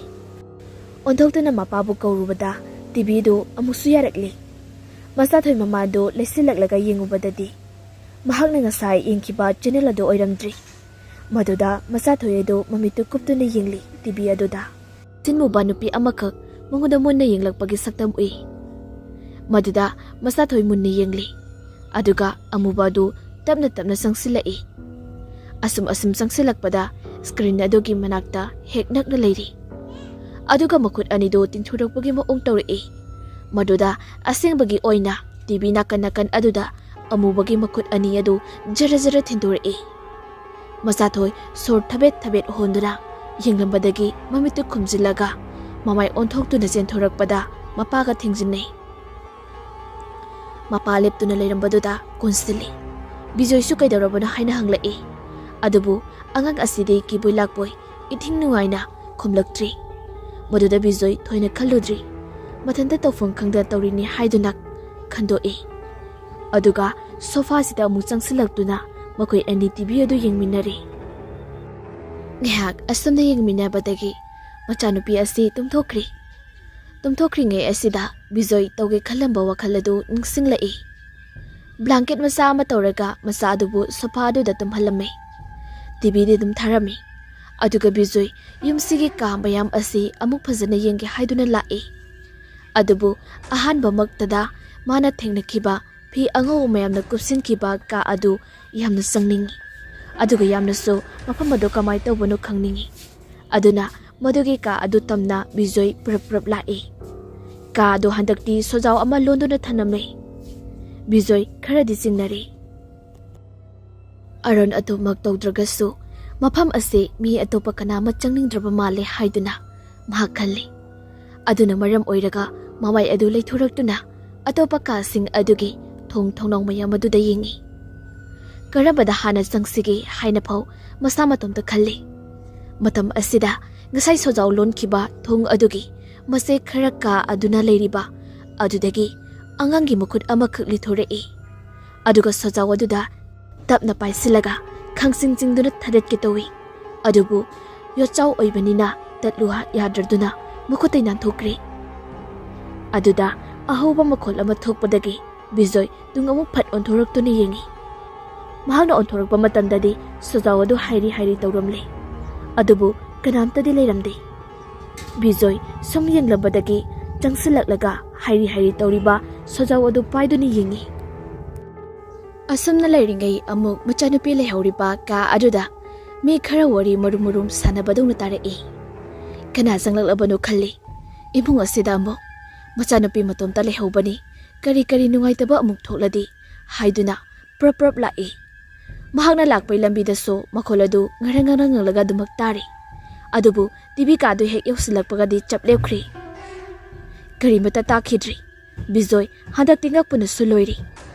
ꯑꯣꯟꯊꯣꯛꯇꯨꯅ ꯃꯄꯥꯕꯨ ꯀꯧꯔꯨꯕꯗ ꯇꯤꯚꯤꯗꯨ ꯑꯃꯨꯛꯁꯨ ꯌꯥꯔꯛꯂꯤ꯫ ꯃꯆꯥꯊꯣꯏ ꯃꯃꯥꯗꯨ ꯂꯩꯁꯤꯜꯂꯛꯂꯒ ꯌꯦꯡꯉꯨꯕꯗꯗꯤ ꯃꯍꯥꯛꯅ ꯉꯁꯥꯏ ꯌꯦꯡꯈꯤꯕ ꯆꯦꯅꯦꯜ ꯑꯗꯨ ꯑꯣꯏꯔꯝꯗ꯭ꯔꯤ꯫ ꯃꯗꯨꯗ ꯃꯆꯥꯊꯣꯏ ꯑꯗꯨ ꯃꯃꯤꯠꯇꯨ ꯀꯨꯞꯇꯨꯅ ꯌꯦꯡꯂꯤ ꯇꯤꯚꯤ ꯑꯗꯨꯗ꯫ ꯁꯤꯟꯃꯨꯕ ꯅꯨꯄꯤ ꯑꯃꯈꯛ ꯃꯉꯣꯟꯗ ꯃꯨꯟꯅ ꯌꯦꯡꯂꯛꯄꯒꯤ ꯁꯛꯇꯝ ꯎꯏ꯫ ꯃꯗꯨꯗ ꯃꯆꯥꯊꯣꯏ ꯃꯨꯟꯅ ꯌꯦꯡꯂꯤ꯫ ꯑꯗꯨꯒ ꯑꯃꯨꯕ ꯑꯗꯨ ꯇꯞꯅ ꯇꯞꯅ ꯆꯪꯁꯤꯜꯂꯛꯏ꯫ ꯑꯁꯨꯝ ꯑꯁꯨꯝ ꯆꯪꯁꯤꯜꯂꯛꯄꯗ screen ꯑꯗꯨꯒꯤ ꯃꯅꯥꯛꯇ ꯍꯦꯛ ꯅꯛꯅ ꯂꯩꯔꯤ꯫ ꯑꯗꯨꯒ ꯃꯈꯨꯠ ꯑꯅꯤꯗꯨ ꯇꯤꯡꯊꯣꯔꯛꯄꯒꯤ ꯃꯑꯣꯡ ꯇꯧꯔꯛꯏ꯫ ꯃꯗꯨꯗ ꯑꯁꯦꯡꯕꯒꯤ ꯑꯣꯏꯅ TV ꯅꯥꯀꯟ ꯅꯥꯀꯟ ꯑꯗꯨꯗ ꯑꯃꯨꯕꯒꯤ ꯃꯈꯨꯠ ꯑꯅꯤ ꯑꯗꯨ ꯖꯔ ꯖꯔ ꯊꯤꯟꯗꯣꯔꯛꯏ꯫ ꯃꯆꯥꯊꯣꯏ ꯁꯣꯔ ꯊꯕꯦꯠ ꯊꯕꯦꯠ ꯍꯣꯟꯗꯨꯅ ꯌꯦꯡꯂꯝꯕꯗꯒꯤ ꯃꯃꯤꯠꯇꯨ ꯈꯨꯝꯖꯤꯜꯂꯒ ꯃꯃꯥꯏ ꯑꯣꯟꯊꯣꯛꯇꯨꯅ ꯆꯦꯟꯊꯣꯔꯛꯄꯗ ꯃꯄꯥꯒ ꯊꯦꯡꯖꯤꯟꯅꯩ꯫ ꯃꯄꯥ ꯂꯦꯞꯇꯨꯅ ꯂꯩꯔꯝꯕꯗꯨꯗ ꯀꯣꯟꯁꯤꯜꯂꯤ꯫ ꯕꯤꯖꯣꯏꯁꯨ ꯀꯩꯗꯧꯔꯕꯅꯣ ꯍꯥꯏꯅ ꯍꯪꯂꯛꯏ꯫ ꯑꯗꯨꯕꯨ ꯑꯉꯥꯡ ꯑꯁꯤꯗꯤ ꯀꯤꯕꯣꯏ ꯂꯥꯛꯄꯣꯏ ꯏꯊꯤꯡ ꯅꯨꯡꯉꯥꯏꯅ ꯈꯨꯝꯂꯛꯇ꯭ꯔꯤ꯫ ꯃꯗꯨꯗ ꯕꯤꯖꯣꯏ ꯊꯣꯏꯅ ꯈꯜꯂꯨꯗ꯭ꯔꯤ꯫ ꯃꯊꯟꯇ ꯇꯧꯐꯝ ꯈꯪꯗ ꯇꯧꯔꯤꯅꯤ ꯍꯥꯏꯗꯨꯅ ꯈꯟꯗꯣꯛꯏ꯫ ꯑꯗꯨꯒ sofa ꯁꯤꯗ ꯑꯃꯨꯛ ꯆꯪꯁꯤꯜꯂꯛꯇꯨꯅ ꯃꯈꯣꯏ ꯑꯅꯤ TV ꯑꯗꯨ ꯌꯦꯡꯃꯤꯟꯅꯔꯤ꯫ ꯉꯥꯏꯍꯥꯛ ꯑꯁꯨꯝꯅ ꯌꯦꯡꯃꯤꯟꯅꯕꯗꯒꯤ ꯃꯆꯥꯅꯨꯄꯤ ꯑꯁꯤ ꯇꯨꯝꯊꯣꯛꯈ꯭ꯔꯤ꯫ ꯇꯨꯝꯊꯣꯛꯈ꯭ꯔꯤꯉꯩ ꯑꯁꯤꯗ ꯕꯤꯖꯣꯏ ꯇꯧꯒꯦ ꯈꯜꯂꯝꯕ ꯋꯥꯈꯜ ꯑꯗꯨ ꯅꯤꯡꯁꯤꯡꯂꯛꯏ꯫ Blanket ꯃꯆꯥ ꯑꯃ ꯇꯧꯔꯒ ꯃꯆꯥ ꯑꯗꯨꯕꯨ sofa ꯑꯗꯨꯗ ꯇꯨꯝꯍꯜꯂꯝꯃꯤ꯫ TV ꯗꯤ ꯑꯗꯨꯝ ꯊꯥꯔꯝꯃꯤ꯫ ꯑꯗꯨꯒ ꯕꯤꯖꯣꯏ ꯌꯨꯝꯁꯤꯒꯤ ꯀꯥ ꯃꯌꯥꯝ ꯑꯁꯤ ꯑꯃꯨꯛ ꯐꯖꯅ ꯌꯦꯡꯒꯦ ꯍꯥꯏꯗꯨꯅ ꯂꯥꯛꯏ꯫ ꯑꯗꯨꯕꯨ ꯑꯍꯥꯟꯕꯃꯛꯇꯗ ꯃꯥꯅ ꯊꯦꯡꯅꯈꯤꯕ ꯐꯤ ꯑꯉꯧꯕ ꯃꯌꯥꯝꯅ ꯀꯨꯞꯁꯤꯟꯈꯤꯕ ꯀꯥ ꯑꯗꯨ ꯌꯥꯝꯅ ꯆꯪꯅꯤꯡꯏ꯫ ꯑꯗꯨꯒ ꯌꯥꯝꯅꯁꯨ ꯃꯐꯝ ꯑꯗꯨ ꯀꯃꯥꯏ ꯇꯧꯕꯅꯣ ꯈꯪꯅꯤꯡꯏ꯫ ꯑꯗꯨꯅ ꯃꯗꯨꯒꯤ ꯀꯥ ꯑꯗꯨ ꯇꯝꯅ ꯕꯤꯖꯣꯏ ꯄ꯭ꯔꯞ ꯄ꯭ꯔꯞ ꯂꯥꯛꯏ꯫ ꯀꯥ ꯑꯗꯨ ꯍꯟꯗꯛꯇꯤ ꯁꯣꯖꯥꯎ ꯑꯃ ꯂꯣꯟꯗꯨꯅ ꯊꯅꯝꯃꯤ꯫ ꯕꯤꯖꯣꯏ ꯈꯔꯗꯤ ꯆꯤꯡꯅꯔꯦ꯫ ꯑꯔꯣꯟ ꯑꯇꯣꯞꯃꯛ ꯇꯧꯗ꯭ꯔꯒꯁꯨ ꯃꯐꯝ ꯑꯁꯤ ꯃꯤ ꯑꯇꯣꯞꯄ ꯀꯅꯥ ꯑꯃ ꯆꯪꯅꯤꯡꯗ꯭ꯔꯕ ꯃꯥꯜꯂꯦ ꯍꯥꯏꯗꯨꯅ ꯃꯍꯥꯛ ꯈꯜꯂꯤ꯫ ꯑꯗꯨꯅ ꯃꯔꯝ ꯑꯣꯏꯔꯒ ꯃꯃꯥꯏ ꯑꯗꯨ ꯂꯩꯊꯣꯔꯛꯇꯨꯅ ꯑꯇꯣꯞꯄ ꯀꯥꯁꯤꯡ ꯑꯗꯨꯒꯤ ꯊꯣꯡ ꯊꯣꯡꯅꯥꯎ ꯃꯌꯥꯝ ꯑꯗꯨꯗ ꯌꯦꯡꯏ꯫ ꯀꯔꯝꯕꯗ ꯍꯥꯟꯅ ꯆꯪꯁꯤꯒꯦ ꯍꯥꯏꯅ ꯐꯥꯎ ꯃꯁꯥ ꯃꯇꯣꯝꯇ ꯈꯜꯂꯤ꯫ ꯃꯇꯝ ꯑꯁꯤꯗ ꯉꯁꯥꯏ ꯁꯣꯖꯥꯎ ꯂꯣꯟꯈꯤꯕ ꯊꯣꯡ ꯑꯗꯨꯒꯤ ꯃꯆꯦꯠ ꯈꯔ ꯀꯥ ꯑꯗꯨꯅ ꯂꯩꯔꯤꯕ ꯑꯗꯨꯗꯒꯤ ꯑꯉꯥꯡꯒꯤ ꯃꯈꯨꯠ ꯑꯃꯈꯛ ꯂꯤꯊꯣꯔꯛꯏ꯫ ꯑꯗꯨꯒ ꯁꯣꯖꯥꯎ ꯑꯗꯨꯗ ꯇꯞꯅ ꯄꯥꯏꯁꯤꯜꯂꯒ ꯈꯪꯆꯤꯡ ꯆꯤꯡꯗꯨꯅ ꯊꯥꯗꯠꯀꯦ ꯇꯧꯏ꯫ ꯑꯗꯨꯕꯨ ꯌꯣꯠꯆꯥꯎ ꯑꯣꯏꯕꯅꯤꯅ ꯇꯠꯂꯨ ꯌꯥꯗ꯭ꯔꯗꯨꯅ ꯃꯈꯨꯠꯇꯩ ꯅꯥꯟꯊꯣꯛꯈ꯭ꯔꯦ꯫ ꯑꯗꯨꯗ ꯑꯍꯧꯕ ꯃꯈꯣꯜ ꯑꯃ ꯊꯣꯛꯄꯗꯒꯤ ꯕꯤꯖꯣꯏ ꯇꯨꯡ ꯑꯃꯨꯛ ꯐꯠ ꯑꯣꯟꯊꯣꯔꯛꯇꯨꯅ ꯌꯦꯡꯏ꯫ ꯃꯍꯥꯛꯅ ꯑꯣꯟꯊꯣꯔꯛꯄ ꯃꯇꯝꯗꯗꯤ ꯁꯣꯖꯥꯎ ꯑꯗꯨ ꯍꯥꯏꯔꯤ ꯍꯥꯏꯔꯤ ꯇꯧꯔꯝꯂꯦ꯫ ꯑꯗꯨꯕꯨ ꯀꯅꯥꯝꯇꯗꯤ ꯂꯩꯔꯝꯗꯦ꯫ ꯕꯤꯖꯣꯏ ꯁꯨꯝ ꯌꯦꯡꯂꯝꯕꯗꯒꯤ ꯆꯪꯁꯤꯜꯂꯛꯂꯒ ꯍꯥꯏꯔꯤ ꯍꯥꯏꯔꯤ ꯇꯧꯔꯤꯕ ꯁꯣꯖꯥꯎ ꯑꯗꯨ ꯄꯥꯏꯗꯨꯅ ꯌꯦꯡꯏ꯫ ꯑꯁꯨꯝꯅ ꯂꯩꯔꯤꯉꯩ ꯑꯃꯨꯛ ꯃꯆꯥꯅꯨꯄꯤ ꯂꯩꯍꯧꯔꯤꯕ ꯀꯥ ꯑꯗꯨꯗ ꯃꯤ ꯈꯔ ꯋꯥꯔꯤ ꯃꯔꯨꯝ ꯃꯔꯨꯝ ꯁꯥꯟꯅꯕꯗꯧꯅ ꯇꯥꯔꯛꯏ꯫ ꯀꯅꯥ ꯆꯪꯂꯛꯂꯕꯅꯣ ꯈꯜꯂꯤ꯫ ꯏꯃꯨꯡ ꯑꯁꯤꯗ ꯑꯃꯨꯛ ꯃꯆꯥꯅꯨꯄꯤ ꯃꯇꯣꯝꯇ ꯂꯩꯍꯧꯕꯅꯤ, ꯀꯔꯤ ꯀꯔꯤ ꯅꯨꯡꯉꯥꯏꯇꯕ ꯑꯃꯨꯛ ꯊꯣꯛꯂꯗꯤ ꯍꯥꯏꯗꯨꯅ ꯄ꯭ꯔꯞ ꯄ꯭ꯔꯞ ꯂꯥꯛꯏ꯫ ꯃꯍꯥꯛꯅ ꯂꯥꯛꯄꯩ ꯂꯝꯕꯤꯗꯁꯨ ꯃꯈꯣꯜ ꯑꯗꯨ ꯉꯔꯪ ꯉꯔꯪ ꯉꯪꯂꯒ ꯑꯗꯨꯃꯛ ꯇꯥꯔꯤ꯫ ꯑꯗꯨꯕꯨ ꯇꯤꯚꯤ ꯀꯥꯗꯨ ꯍꯦꯛ ꯌꯧꯁꯤꯜꯂꯛꯄꯒꯗꯤ ꯆꯞ ꯂꯦꯞꯈ꯭ꯔꯤ꯫ ꯀꯔꯤꯃꯠꯇ ꯇꯥꯈꯤꯗ꯭ꯔꯤ꯫ ꯕꯤꯖꯣꯏ ꯍꯟꯗꯛꯇꯤ ꯉꯛꯄꯅꯁꯨ ꯂꯣꯏꯔꯤ꯫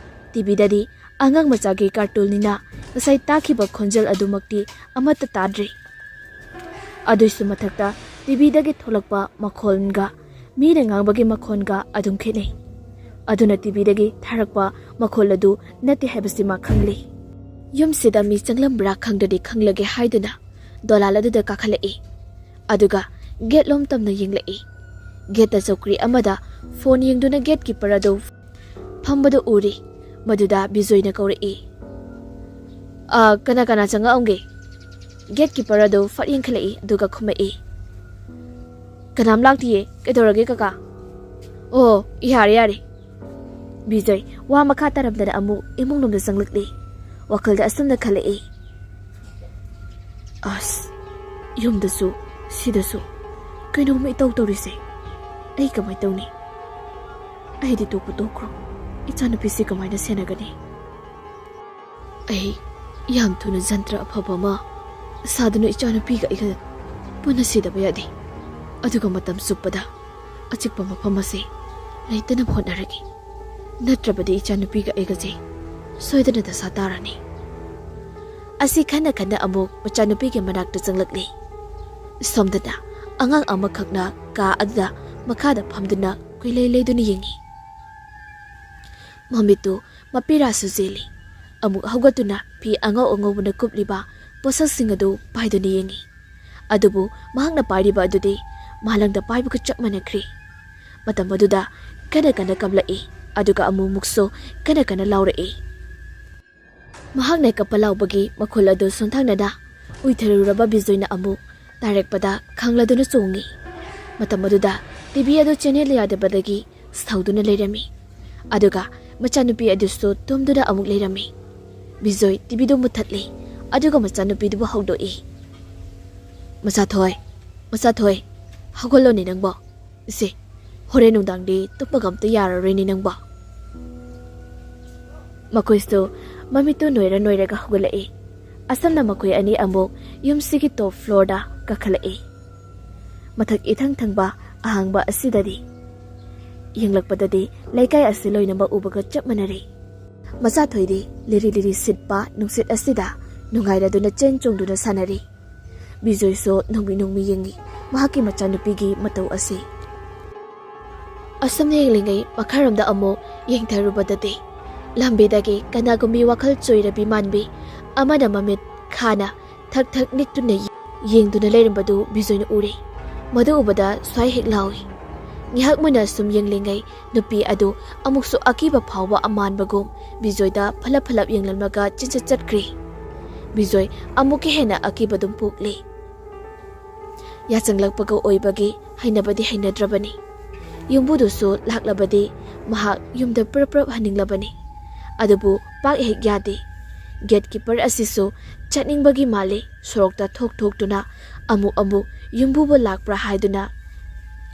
ꯇꯤꯚꯤꯗꯗꯤ ꯑꯉꯥꯡ ꯃꯆꯥꯒꯤ ꯀꯥꯔꯇꯨꯟꯅꯤꯅ ꯉꯁꯥꯏ ꯇꯥꯈꯤꯕ ꯈꯣꯟꯖꯦꯜ ꯑꯗꯨꯃꯛꯇꯤ ꯑꯃꯠꯇ ꯇꯥꯗ꯭ꯔꯤ꯫ ꯑꯗꯨꯏꯁꯨ ꯃꯊꯛꯇ ꯇꯤꯚꯤꯗꯒꯤ ꯊꯣꯛꯂꯛꯄ ꯃꯈꯣꯟꯒ ꯃꯤꯅ ꯉꯥꯡꯕꯒꯤ ꯃꯈꯣꯟꯒ ꯑꯗꯨꯝ ꯈꯦꯠꯅꯩ꯫ ꯑꯗꯨꯅ ꯇꯤꯚꯤꯗꯒꯤ ꯊꯥꯔꯛꯄ ꯃꯈꯣꯜ ꯑꯗꯨ ꯅꯠꯇꯦ ꯍꯥꯏꯕꯁꯤ ꯃꯥ ꯈꯪꯂꯤ꯫ ꯌꯨꯝꯁꯤꯗ ꯃꯤ ꯆꯪꯂꯝꯕ꯭ꯔꯥ ꯈꯪꯗ꯭ꯔꯗꯤ ꯈꯪꯂꯒꯦ ꯍꯥꯏꯗꯨꯅ ꯗꯣꯂꯥꯜ ꯑꯗꯨꯗ ꯀꯥꯈꯠꯂꯛꯏ꯫ ꯑꯗꯨꯒ ꯒꯦꯠ ꯂꯣꯝ ꯇꯝꯅ ꯌꯦꯡꯂꯛꯏ꯫ ꯒꯦꯠꯇ ꯆꯧꯀ꯭ꯔꯤ ꯑꯃꯗ ꯐꯣꯟ ꯌꯦꯡꯗꯨꯅ ꯒꯦꯠ ꯀꯤꯄꯔ ꯑꯗꯨ ꯐꯝꯕꯗꯨ ꯎꯔꯤ꯫ ꯃꯗꯨꯗ ꯕꯤꯖꯣꯏꯅ ꯀꯧꯔꯛꯏ, "ꯑ, ꯀꯅꯥ ꯀꯅꯥ ꯆꯪꯉꯛꯑꯝꯒꯦ?" ꯒꯦꯠ ꯀꯤꯄꯔ ꯑꯗꯨ ꯐꯠ ꯌꯦꯡꯈꯠꯂꯛꯏ, ꯑꯗꯨꯒ ꯈꯨꯝꯃꯛꯏ, "ꯀꯅꯥꯝ ꯂꯥꯛꯇꯤꯌꯦ꯫ ꯀꯩꯗꯧꯔꯒꯦ ꯀꯀꯥ?" "ꯑꯣ, ꯌꯥꯔꯦ ꯌꯥꯔꯦ꯫" ꯕꯤꯖꯣꯏ ꯋꯥ ꯃꯈꯥ ꯇꯥꯔꯝꯗꯅ ꯑꯃꯨꯛ ꯏꯃꯨꯡꯂꯣꯝꯗ ꯆꯪꯂꯛꯂꯤ꯫ ꯋꯥꯈꯜꯗ ꯑꯁꯨꯝꯅ ꯈꯜꯂꯛꯏ, "ꯑꯁ, ꯌꯨꯝꯗꯁꯨ ꯁꯤꯗꯁꯨ ꯀꯩꯅꯣꯝꯃ ꯏꯇꯧ ꯇꯧꯔꯤꯁꯦ꯫ ꯑꯩ ꯀꯃꯥꯏ ꯇꯧꯅꯤ? ꯑꯩꯗꯤ ꯇꯣꯛꯄꯨ ꯇꯣꯛꯈ꯭ꯔꯣ꯫ ꯏꯆꯥꯅꯨꯄꯤꯁꯤ ꯀꯃꯥꯏꯅ ꯁꯦꯟꯅꯒꯅꯤ? ꯑꯩ ꯌꯥꯝ ꯊꯨꯅ ꯖꯟꯇ꯭ꯔ ꯑꯐꯕ ꯑꯃ ꯁꯥꯗꯨꯅ ꯏꯆꯥꯅꯨꯄꯤꯒ ꯑꯩꯒ ꯄꯨꯟꯅ ꯁꯤꯗꯕ ꯌꯥꯗꯦ꯫ ꯑꯗꯨꯒ ꯃꯇꯝ ꯆꯨꯞꯄꯗ ꯑꯆꯤꯛꯄ ꯃꯐꯝ ꯑꯁꯤ ꯂꯩꯇꯅꯕ ꯍꯣꯠꯅꯔꯒꯦ꯫ ꯅꯠꯇ꯭ꯔꯕꯗꯤ ꯏꯆꯥꯅꯨꯄꯤꯒ ꯑꯩꯒꯁꯦ ꯁꯣꯏꯗꯅ ꯗꯁꯥ ꯇꯥꯔꯅꯤ꯫" ꯑꯁꯤ ꯈꯟꯅ ꯈꯟꯅ ꯑꯃꯨꯛ ꯃꯆꯥꯅꯨꯄꯤꯒꯤ ꯃꯅꯥꯛꯇ ꯆꯪꯂꯛꯂꯤ꯫ ꯁꯣꯝꯗꯅ ꯑꯉꯥꯡ ꯑꯃꯈꯛꯅ ꯀꯥ ꯑꯗꯨꯗ ꯃꯈꯥꯗ ꯐꯝꯗꯨꯅ ꯀꯨꯏꯂꯩ ꯂꯩꯗꯨꯅ ꯌꯦꯡꯉꯤ꯫ ꯃꯃꯤꯠꯇꯨ ꯃꯄꯤꯔꯥꯁꯨ ꯆꯦꯜꯂꯤ꯫ ꯑꯃꯨꯛ ꯍꯧꯒꯠꯇꯨꯅ ꯐꯤ ꯑꯉꯧ ꯑꯉꯧꯕꯅ ꯀꯨꯞꯂꯤꯕ ꯄꯣꯠꯁꯛꯁꯤꯡ ꯑꯗꯨ ꯄꯥꯏꯗꯨꯅ ꯌꯦꯡꯉꯤ꯫ ꯑꯗꯨꯕꯨ ꯃꯍꯥꯛꯅ ꯄꯥꯏꯔꯤꯕ ꯑꯗꯨꯗꯤ ꯃꯥꯂꯪꯗ ꯄꯥꯏꯕꯒ ꯆꯞ ꯃꯥꯟꯅꯈ꯭ꯔꯦ꯫ ꯃꯇꯝ ꯑꯗꯨꯗ ꯀꯟꯅ ꯀꯟꯅ ꯀꯞꯂꯛꯏ, ꯑꯗꯨꯒ ꯑꯃꯨꯛꯃꯨꯛꯁꯨ ꯀꯟꯅ ꯀꯟꯅ ꯂꯥꯎꯔꯛꯏ꯫ ꯃꯍꯥꯛꯅ ꯀꯞꯄ ꯂꯥꯎꯕꯒꯤ ꯃꯈꯣꯜ ꯑꯗꯨ ꯁꯣꯟꯊꯥꯡꯅꯅ ꯎꯏꯊꯔꯨꯔꯕ ꯕꯤꯖꯣꯏꯅ ꯑꯃꯨꯛ ꯇꯥꯔꯛꯄꯗ ꯈꯪꯂꯗꯨꯅ ꯆꯣꯡꯉꯤ꯫ ꯃꯇꯝ ꯑꯗꯨꯗ ꯇꯤꯚꯤ ꯑꯗꯨ ꯆꯦꯅꯦꯜ ꯌꯥꯗꯕꯗꯒꯤ ꯁꯥꯎꯗꯨꯅ ꯂꯩꯔꯝꯃꯤ꯫ ꯑꯗꯨꯒ ꯃꯆꯥꯅꯨꯄꯤ ꯑꯗꯨꯁꯨ ꯇꯨꯝꯗꯨꯅ ꯑꯃꯨꯛ ꯂꯩꯔꯝꯃꯤ꯫ ꯕꯤꯖꯣꯏ ꯇꯤꯚꯤꯗꯨ ꯃꯨꯠꯊꯠꯂꯤ, ꯑꯗꯨꯒ ꯃꯆꯥꯅꯨꯄꯤꯗꯨꯕꯨ ꯍꯧꯗꯣꯛꯏ꯫ "ꯃꯆꯥꯊꯣꯏ, ꯃꯆꯥꯊꯣꯏ, ꯍꯧꯒꯠꯂꯣꯅꯦ ꯅꯪꯕꯣ꯫ ꯏꯁꯦ, ꯍꯣꯔꯦꯟ ꯅꯨꯡꯗꯥꯡꯗꯤ ꯇꯨꯝꯕꯒ ꯑꯝꯇ ꯌꯥꯔꯔꯣꯏꯅꯦ ꯅꯪꯕꯣ꯫" ꯃꯈꯣꯏꯁꯨ ꯃꯃꯤꯠꯇꯨ ꯅꯣꯏꯔ ꯅꯣꯏꯔꯒ ꯍꯧꯒꯠꯂꯛꯏ꯫ ꯑꯁꯝꯅ ꯃꯈꯣꯏ ꯑꯅꯤ ꯑꯃꯨꯛ ꯌꯨꯝꯁꯤꯒꯤ ꯇꯣꯞ ꯐ꯭ꯂꯣꯔꯗ ꯀꯥꯈꯠꯂꯛꯏ꯫ ꯃꯊꯛ ꯏꯊꯪ ꯊꯪꯕ ꯑꯍꯥꯡꯕ ꯑꯁꯤꯗꯗꯤ ꯌꯦꯡꯂꯛꯄꯗꯗꯤ ꯂꯩꯀꯥꯏ ꯑꯁꯤ ꯂꯣꯏꯅꯃꯛ ꯎꯕꯒ ꯆꯞ ꯃꯥꯟꯅꯔꯦ꯫ ꯃꯆꯥꯊꯣꯏꯗꯤ ꯂꯤꯔꯤ ꯂꯤꯔꯤ ꯁꯤꯠꯄ ꯅꯨꯡꯁꯤꯠ ꯑꯁꯤꯗ ꯅꯨꯡꯉꯥꯏꯔꯗꯨꯅ ꯆꯦꯟ ꯆꯣꯡꯗꯨꯅ ꯁꯥꯟꯅꯔꯤ꯫ ꯕꯤꯖꯣꯏꯁꯨ ꯅꯣꯡꯃꯤ ꯅꯣꯡꯃꯤ ꯌꯦꯡꯉꯤ ꯃꯍꯥꯛꯀꯤ ꯃꯆꯥꯅꯨꯄꯤꯒꯤ ꯃꯇꯧ ꯑꯁꯤ꯫ ꯑꯁꯨꯝ ꯌꯦꯡꯂꯤꯉꯩ ꯃꯈꯥꯔꯣꯝꯗ ꯑꯃꯨꯛ ꯌꯦꯡꯊꯔꯨꯕꯗꯗꯤ ꯂꯝꯕꯤꯗꯒꯤ ꯀꯅꯥꯒꯨꯝꯕꯤ ꯋꯥꯈꯜ ꯆꯣꯏꯔꯕꯤ ꯃꯥꯟꯕꯤ ꯑꯃꯅ ꯃꯃꯤꯠ ꯈꯥꯅ ꯊꯛ ꯊꯛ ꯅꯤꯛꯇꯨꯅ ꯌꯦꯡꯗꯨꯅ ꯂꯩꯔꯝꯕꯗꯨ ꯕꯤꯖꯣꯏꯅ ꯎꯔꯦ꯫ ꯃꯗꯨ ꯎꯕꯗ ꯁ꯭ꯋꯥꯏ ꯍꯦꯛ ꯂꯥꯎꯏ꯫ ꯉꯥꯏꯍꯥꯛ ꯃꯨꯟꯅ ꯁꯨꯝ ꯌꯦꯡꯂꯤꯉꯩ ꯅꯨꯄꯤ ꯑꯗꯨ ꯑꯃꯨꯛꯁꯨ ꯑꯀꯤꯕ ꯐꯥꯎꯕ ꯑꯃꯥꯟꯕꯒꯨꯝ ꯕꯤꯖꯣꯏꯗ ꯐꯂꯞ ꯐꯂꯞ ꯌꯦꯡꯂꯝꯂꯒ ꯆꯤꯟꯆꯠ ꯆꯠꯈ꯭ꯔꯦ꯫ ꯕꯤꯖꯣꯏ ꯑꯃꯨꯛꯀ ꯍꯦꯟꯅ ꯑꯀꯤꯕꯗꯨꯝ ꯄꯣꯛꯂꯦ꯫ ꯌꯥꯆꯪꯂꯛꯄꯒ ꯑꯣꯏꯕꯒꯤ ꯍꯩꯅꯕꯗꯤ ꯍꯩꯅꯗ꯭ꯔꯕꯅꯤ꯫ ꯌꯨꯝꯕꯨꯗꯨꯁꯨ ꯂꯥꯛꯂꯕꯗꯤ ꯃꯍꯥꯛ ꯌꯨꯝꯗ ꯄ꯭ꯔꯞ ꯄ꯭ꯔꯞ ꯍꯟꯅꯤꯡꯂꯕꯅꯤ꯫ ꯑꯗꯨꯕꯨ ꯄꯥꯛ ꯍꯦꯛ ꯌꯥꯗꯦ꯫ ꯒꯦꯠ ꯀꯤꯄꯔ ꯑꯁꯤꯁꯨ ꯆꯠꯅꯤꯡꯕꯒꯤ ꯃꯥꯜꯂꯤ, ꯁꯣꯔꯣꯛꯇ ꯊꯣꯛ ꯊꯣꯛꯇꯨꯅ ꯑꯃꯨꯛ ꯑꯃꯨꯛ ꯌꯨꯝꯕꯨꯕꯨ ꯂꯥꯛꯄ꯭ꯔꯥ ꯍꯥꯏꯗꯨꯅ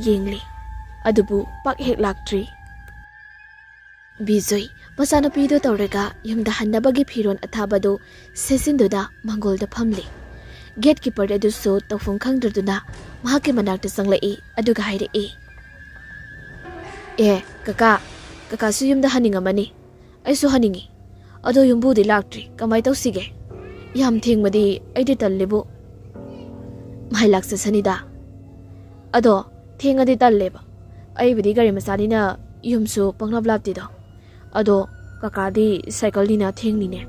ꯌꯦꯡꯂꯤ꯫ ꯑꯗꯨꯕꯨ ꯄꯥꯛ ꯍꯦꯛ ꯂꯥꯛꯇ꯭ꯔꯤ꯫ ꯕꯤꯖꯣꯏ ꯃꯆꯥꯅꯨꯄꯤꯗꯨ ꯇꯧꯔꯒ ꯌꯨꯝꯗ ꯍꯟꯅꯕꯒꯤ ꯐꯤꯔꯣꯜ ꯑꯊꯥꯕꯗꯨ ꯁꯦꯠꯆꯤꯟꯗꯨꯅ ꯃꯥꯡꯒꯣꯜꯗ ꯐꯝꯂꯤ꯫ ꯒꯦꯠ ꯀꯤꯄꯔ ꯑꯗꯨꯁꯨ ꯇꯧꯐꯝ ꯈꯪꯗ꯭ꯔꯗꯨꯅ ꯃꯍꯥꯛꯀꯤ ꯃꯅꯥꯛꯇ ꯆꯪꯂꯛꯏ, ꯑꯗꯨꯒ ꯍꯥꯏꯔꯛꯏ, "ꯑꯦ, ꯀꯀꯥ, ꯀꯀꯥꯁꯨ ꯌꯨꯝꯗ ꯍꯟꯅꯤꯡꯉꯝꯃꯅꯤ꯫ ꯑꯩꯁꯨ ꯍꯟꯅꯤꯡꯉꯤ꯫ ꯑꯗꯣ ꯌꯨꯝꯕꯨꯗꯤ ꯂꯥꯛꯇ꯭ꯔꯤ, ꯀꯃꯥꯏ ꯇꯧꯁꯤꯒꯦ? ꯌꯥꯝ ꯊꯦꯡꯕꯗꯤ ꯑꯩꯗꯤ ꯇꯜꯂꯦꯕꯨ꯫" "ꯃꯍꯥꯏ ꯂꯥꯛꯆꯁꯅꯤꯗ꯫ ꯑꯗꯣ ꯊꯦꯡꯉꯗꯤ ꯇꯜꯂꯦꯕ꯫ ꯑꯩꯕꯨꯗꯤ ꯒꯥꯔꯤ ꯃꯆꯥꯅꯤꯅ ꯌꯨꯝꯁꯨ ꯄꯪꯂꯥꯞ ꯂꯥꯞꯇꯦꯗꯣ꯫ ꯑꯗꯣ ꯀꯀꯥꯗꯤ ꯁꯥꯏꯀꯜꯅꯤꯅ ꯊꯦꯡꯅꯤꯅꯦ꯫"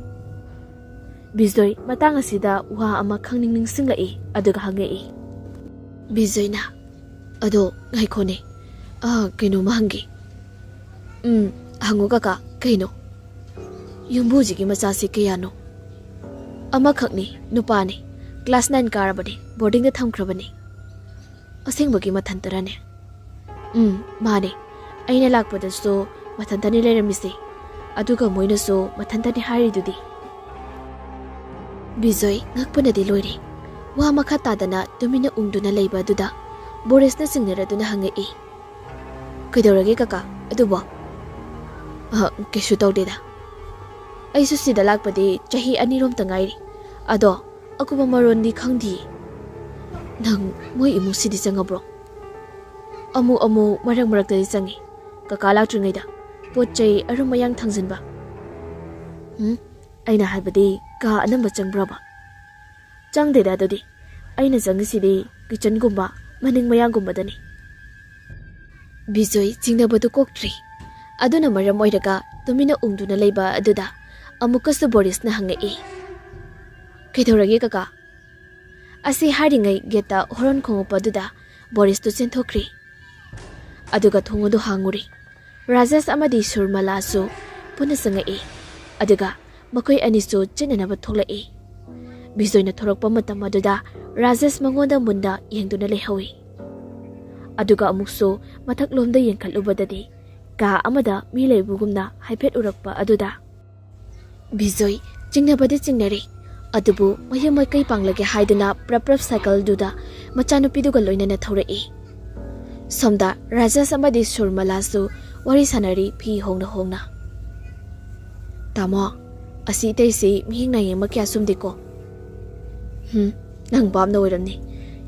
ꯕꯤꯖꯣꯏ ꯃꯇꯥꯡ ꯑꯁꯤꯗ ꯋꯥ ꯑꯃ ꯈꯪꯅꯤꯡ ꯅꯤꯡꯁꯤꯡꯂꯛꯏ, ꯑꯗꯨꯒ ꯍꯪꯉꯛꯏ꯫ ꯕꯤꯖꯣꯏꯅ, "ꯑꯗꯣ ꯉꯥꯏꯈꯣꯅꯦ, ꯑ, ꯀꯩꯅꯣꯝꯃ ꯍꯪꯒꯦ꯫" "ꯎꯝ, ꯍꯪꯉꯨ ꯀꯀꯥ, ꯀꯩꯅꯣ?" "ꯌꯨꯝꯕꯨꯁꯤꯒꯤ ꯃꯆꯥꯁꯤ ꯀꯌꯥꯅꯣ?" "ꯑꯃꯈꯛꯅꯤ, ꯅꯨꯄꯥꯅꯤ꯫ ꯀ꯭ꯂꯥꯁ ꯅꯥꯏꯟ ꯀꯥꯔꯕꯅꯤ, ꯕꯣꯔꯗꯤꯡꯗ ꯊꯝꯈ꯭ꯔꯕꯅꯤ꯫" "ꯑꯁꯦꯡꯕꯒꯤ ꯃꯊꯟꯇꯔꯅꯦ?" "ꯎꯝ, ꯃꯥꯅꯦ꯫ ꯑꯩꯅ ꯂꯥꯛꯄꯗꯁꯨ ꯃꯊꯟꯇꯅꯤ ꯂꯩꯔꯝꯃꯤꯁꯦ꯫ ꯑꯗꯨꯒ ꯃꯣꯏꯅꯁꯨ ꯃꯊꯟꯇꯅꯤ ꯍꯥꯏꯔꯤꯗꯨꯗꯤ꯫ ꯕꯤꯖꯣꯏ ꯉꯛꯄꯅꯗꯤ ꯂꯣꯏꯔꯦ꯫ ꯋꯥ ꯃꯈꯥ ꯇꯥꯗꯅ ꯇꯨꯃꯤꯟꯅ ꯎꯪꯗꯨꯅ ꯂꯩꯕ ꯑꯗꯨꯗ ꯕꯣꯔꯤꯁꯅ ꯆꯤꯡꯅꯔꯗꯨꯅ ꯍꯪꯉꯛꯏ, "ꯀꯩꯗꯧꯔꯒꯦ ꯀꯀꯥ? ꯑꯗꯨꯕꯣ?" "ꯑ, ꯀꯩꯁꯨ ꯇꯧꯗꯦꯗ꯫ ꯑꯩꯁꯨ ꯁꯤꯗ ꯂꯥꯛꯄꯗꯤ ꯆꯍꯤ ꯑꯅꯤꯔꯣꯝꯇ ꯉꯥꯏꯔꯤ꯫ ꯑꯗꯣ ꯑꯀꯨꯞꯄ ꯃꯔꯣꯟꯗꯤ ꯈꯪꯗꯤꯌꯦ꯫ ꯅꯪ ꯃꯣꯏ ꯏꯃꯨꯡꯁꯤꯗꯤ ꯆꯪꯉꯕ꯭ꯔꯣ?" "ꯑꯃꯨꯛ ꯑꯃꯨꯛ ꯃꯔꯛ ꯃꯔꯛꯇꯗꯤ ꯆꯪꯉꯤ꯫ ꯀꯀꯥ ꯂꯥꯛꯇ꯭ꯔꯤꯉꯩꯗ ꯄꯣꯠ ꯆꯩ ꯑꯔꯨꯝ ꯑꯌꯥꯡ ꯊꯥꯡꯖꯤꯟꯕ꯫" "ꯎꯝ, ꯑꯩꯅ ꯍꯥꯏꯕꯗꯤ ꯀꯥ ꯑꯅꯝꯕ ꯆꯪꯕ꯭ꯔꯕ?" "ꯆꯪꯗꯦꯗ ꯑꯗꯨꯗꯤ꯫ ꯑꯩꯅ ꯆꯪꯉꯤꯁꯤꯗꯤ ꯀꯤꯆꯟꯒꯨꯝꯕ, ꯃꯅꯤꯡ ꯃꯌꯥꯡꯒꯨꯝꯕꯗꯅꯤ꯫" ꯕꯤꯖꯣꯏ ꯆꯤꯡꯅꯕꯗꯨ ꯀꯣꯛꯇ꯭ꯔꯤ꯫ ꯑꯗꯨꯅ ꯃꯔꯝ ꯑꯣꯏꯔꯒ ꯇꯨꯃꯤꯟꯅ ꯎꯪꯗꯨꯅ ꯂꯩꯕ ꯑꯗꯨꯗ ꯑꯃꯨꯛꯀꯁꯨ ꯕꯣꯔꯤꯁꯅ ꯍꯪꯉꯛꯏ, "ꯀꯩꯗꯧꯔꯒꯦ ꯀꯀꯥ?" ꯑꯁꯤ ꯍꯥꯏꯔꯤꯉꯩ ꯒꯦꯠꯇ ꯍꯣꯔꯣꯟ ꯈꯣꯡꯉꯛꯄ ꯑꯗꯨꯗ ꯕꯣꯔꯤꯁꯇꯨ ꯆꯦꯟꯊꯣꯛꯈ꯭ꯔꯤ꯫ ꯑꯗꯨꯒ ꯊꯣꯡ ꯑꯗꯨ ꯍꯥꯡꯉꯨꯔꯦ꯫ ꯔꯥꯖꯦꯁ ꯑꯃꯗꯤ ꯁꯨꯔꯃꯂꯥꯁꯨ ꯄꯨꯟꯅ ꯆꯪꯉꯛꯏ꯫ ꯑꯗꯨꯒ ꯃꯈꯣꯏ ꯑꯅꯤꯁꯨ ꯆꯠꯅꯅꯕ ꯊꯣꯛꯂꯛꯏ꯫ ꯕꯤꯖꯣꯏꯅ ꯊꯣꯔꯛꯄ ꯃꯇꯝ ꯑꯗꯨꯗ ꯔꯥꯖꯦꯁ ꯃꯉꯣꯟꯗ ꯃꯨꯟꯅ ꯌꯦꯡꯗꯨꯅ ꯂꯩꯍꯧꯏ꯫ ꯑꯗꯨꯒ ꯑꯃꯨꯛꯁꯨ ꯃꯊꯛꯂꯣꯝꯗ ꯌꯦꯡꯈꯠꯂꯨꯕꯗꯗꯤ ꯀꯥ ꯑꯃꯗ ꯃꯤ ꯂꯩꯕꯒꯨꯝꯅ ꯍꯥꯏꯐꯦꯠ ꯎꯔꯛꯄ ꯑꯗꯨꯗ ꯕꯤꯖꯣꯏ ꯆꯤꯡꯅꯕꯗꯤ ꯆꯤꯡꯅꯔꯦ, ꯑꯗꯨꯕꯨ ꯃꯌꯨꯝ ꯃꯥꯏꯀꯩ ꯄꯥꯡꯂꯒꯦ ꯍꯥꯏꯗꯨꯅ ꯄ꯭ꯔꯞ ꯄ꯭ꯔꯞ ꯁꯥꯏꯀꯜꯗꯨꯗ ꯃꯆꯥꯅꯨꯄꯤꯗꯨꯒ ꯂꯣꯏꯅꯅ ꯊꯧꯔꯛꯏ꯫ ꯁꯣꯝꯗ ꯔꯥꯖꯦꯁ ꯑꯃꯗꯤ ꯁꯨꯔꯃꯂꯥꯁꯨ ꯋꯥꯔꯤ ꯁꯥꯟꯅꯔꯤ ꯐꯤ ꯍꯣꯡꯅ ꯍꯣꯡꯅ꯫ "ꯇꯥꯃꯣ, ꯑꯁꯤ ꯏꯇꯩꯁꯤ ꯃꯤꯌꯦꯡ ꯅꯥꯌꯦꯡ ꯑꯃ ꯀꯌꯥ ꯆꯨꯝꯗꯦꯀꯣ?" "ꯍꯨꯝ, ꯅꯪ ꯚꯥꯞꯅ ꯑꯣꯏꯔꯝꯅꯤ꯫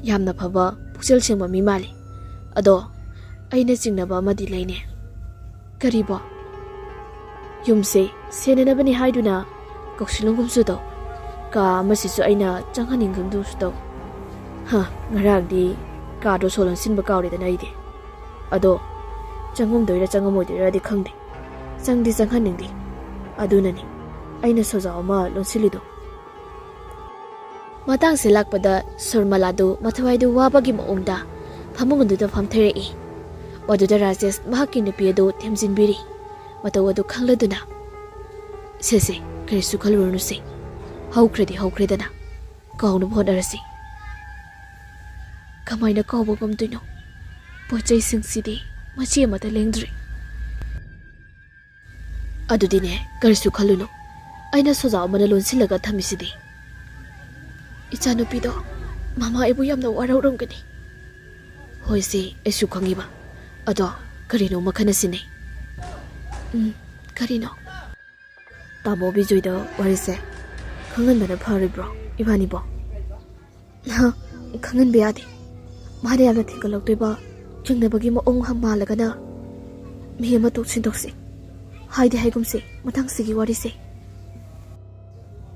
ꯌꯥꯝꯅ ꯐꯕ, ꯄꯨꯛꯆꯦꯜ ꯁꯦꯡꯕ ꯃꯤ ꯃꯥꯜꯂꯤ꯫ ꯑꯗꯣ ꯑꯩꯅ ꯆꯤꯡꯅꯕ ꯑꯃꯗꯤ ꯂꯩꯅꯦ꯫" "ꯀꯔꯤꯕꯣ?" "ꯌꯨꯝꯁꯦ ꯁꯦꯟꯅꯅꯕꯅꯤ ꯍꯥꯏꯗꯨꯅ ꯀꯧꯁꯤꯜꯂꯨꯒꯨꯝꯁꯨ ꯇꯧ꯫ ꯀꯥ ꯑꯃꯁꯤꯁꯨ ꯑꯩꯅ ꯆꯪꯍꯟꯅꯤꯡꯒꯨꯝꯁꯨ ꯇꯧ꯫ ꯍ, ꯉꯔꯥꯡꯗꯤ ꯀꯥꯗꯣ ꯁꯣ ꯂꯣꯟꯁꯤꯟꯕ ꯀꯥꯎꯔꯦꯗꯅ ꯑꯩꯗꯤ꯫ ꯑꯗꯣ ꯆꯪꯉꯝꯗꯣꯏꯔꯥ ꯆꯪꯉꯝꯃꯣꯏꯗꯣꯏꯔꯥꯗꯤ ꯈꯪꯗꯦ꯫ ꯆꯪꯗꯤ ꯆꯪꯍꯟꯅꯤꯡꯗꯦ꯫ ꯑꯗꯨꯅꯅꯤ ꯑꯩꯅ ꯁꯣꯖꯥꯎ ꯑꯃ ꯂꯣꯟꯁꯤꯜꯂꯤꯗꯣ꯫" ꯃꯇꯥꯡꯁꯦ ꯂꯥꯛꯄꯗ ꯁꯨꯔꯃꯂꯥꯗꯨ ꯃꯊꯋꯥꯏꯗꯨ ꯋꯥꯕꯒꯤ ꯃꯑꯣꯡꯗ ꯐꯃꯨꯡ ꯑꯗꯨꯗ ꯐꯝꯊꯔꯛꯏ꯫ ꯑꯗꯨꯗ ꯔꯥꯖꯦꯁ ꯃꯍꯥꯛꯀꯤ ꯅꯨꯄꯤ ꯑꯗꯨ ꯊꯦꯝꯖꯤꯟꯕꯤꯔꯤ꯫ ꯃꯇꯧ ꯑꯗꯨ ꯈꯪꯂꯗꯨꯅ, "ꯁꯦ ꯁꯦ, ꯀꯔꯤꯁꯨ ꯈꯜꯂꯨꯔꯅꯨꯁꯦ꯫ ꯍꯧꯈ꯭ꯔꯗꯤ ꯍꯧꯈ꯭ꯔꯦꯗꯅ꯫ ꯀꯥꯎꯅꯕ ꯍꯣꯠꯅꯔꯁꯤ꯫" "ꯀꯃꯥꯏꯅ ꯀꯥꯎꯕ ꯉꯝꯗꯣꯏꯅꯣ? ꯄꯣꯠ ꯆꯩꯁꯤꯡꯁꯤꯗꯤ ꯃꯆꯦ ꯑꯃꯠꯇ ꯂꯦꯡꯗ꯭ꯔꯤ꯫" ꯑꯗꯨꯗꯤꯅꯦ, ꯀꯔꯤꯁꯨ ꯈꯜꯂꯨꯅꯨ꯫ ꯑꯩꯅ ꯁꯣꯖꯥꯎ ꯑꯃꯅ ꯂꯣꯟꯁꯤꯜꯂꯒ ꯊꯝꯃꯤꯁꯤꯗꯤ꯫ ꯏꯆꯥꯅꯨꯄꯤꯗꯣ ꯃꯃꯥ ꯑꯩꯕꯨ ꯌꯥꯝꯅ ꯋꯥꯔꯧꯔꯝꯒꯅꯤ꯫ ꯍꯣꯏ ꯁꯦ, ꯑꯩꯁꯨ ꯈꯪꯉꯤꯕ꯫ ꯑꯗꯣ ꯀꯔꯤꯅꯣ ꯃꯈꯜ ꯑꯁꯤꯅꯦ꯫ ꯎꯝ, ꯀꯔꯤꯅꯣ? ꯇꯥꯃꯣ ꯕꯤꯖꯣꯏꯗ ꯋꯥꯔꯤꯁꯦ ꯈꯪꯍꯟꯕꯅ ꯐꯔꯣꯏꯕ꯭ꯔꯣ ꯏꯕꯥꯅꯤꯕꯣ? ꯍ, ꯈꯪꯍꯟꯕ ꯌꯥꯗꯦ꯫ ꯃꯥꯅ ꯌꯥꯝꯅ ꯊꯦꯡꯒꯠꯂꯛꯇꯣꯏꯕ ꯆꯤꯡꯅꯕꯒꯤ ꯃꯑꯣꯡ ꯃꯥꯜꯂꯒꯅ ꯃꯤ ꯑꯃ ꯇꯣꯛ ꯁꯤꯟꯗꯣꯛꯁꯤ꯫ ꯍꯥꯏꯗꯤ ꯍꯥꯏꯒꯨꯝꯁꯤ, ꯃꯇꯥꯡꯁꯤꯒꯤ ꯋꯥꯔꯤꯁꯦ꯫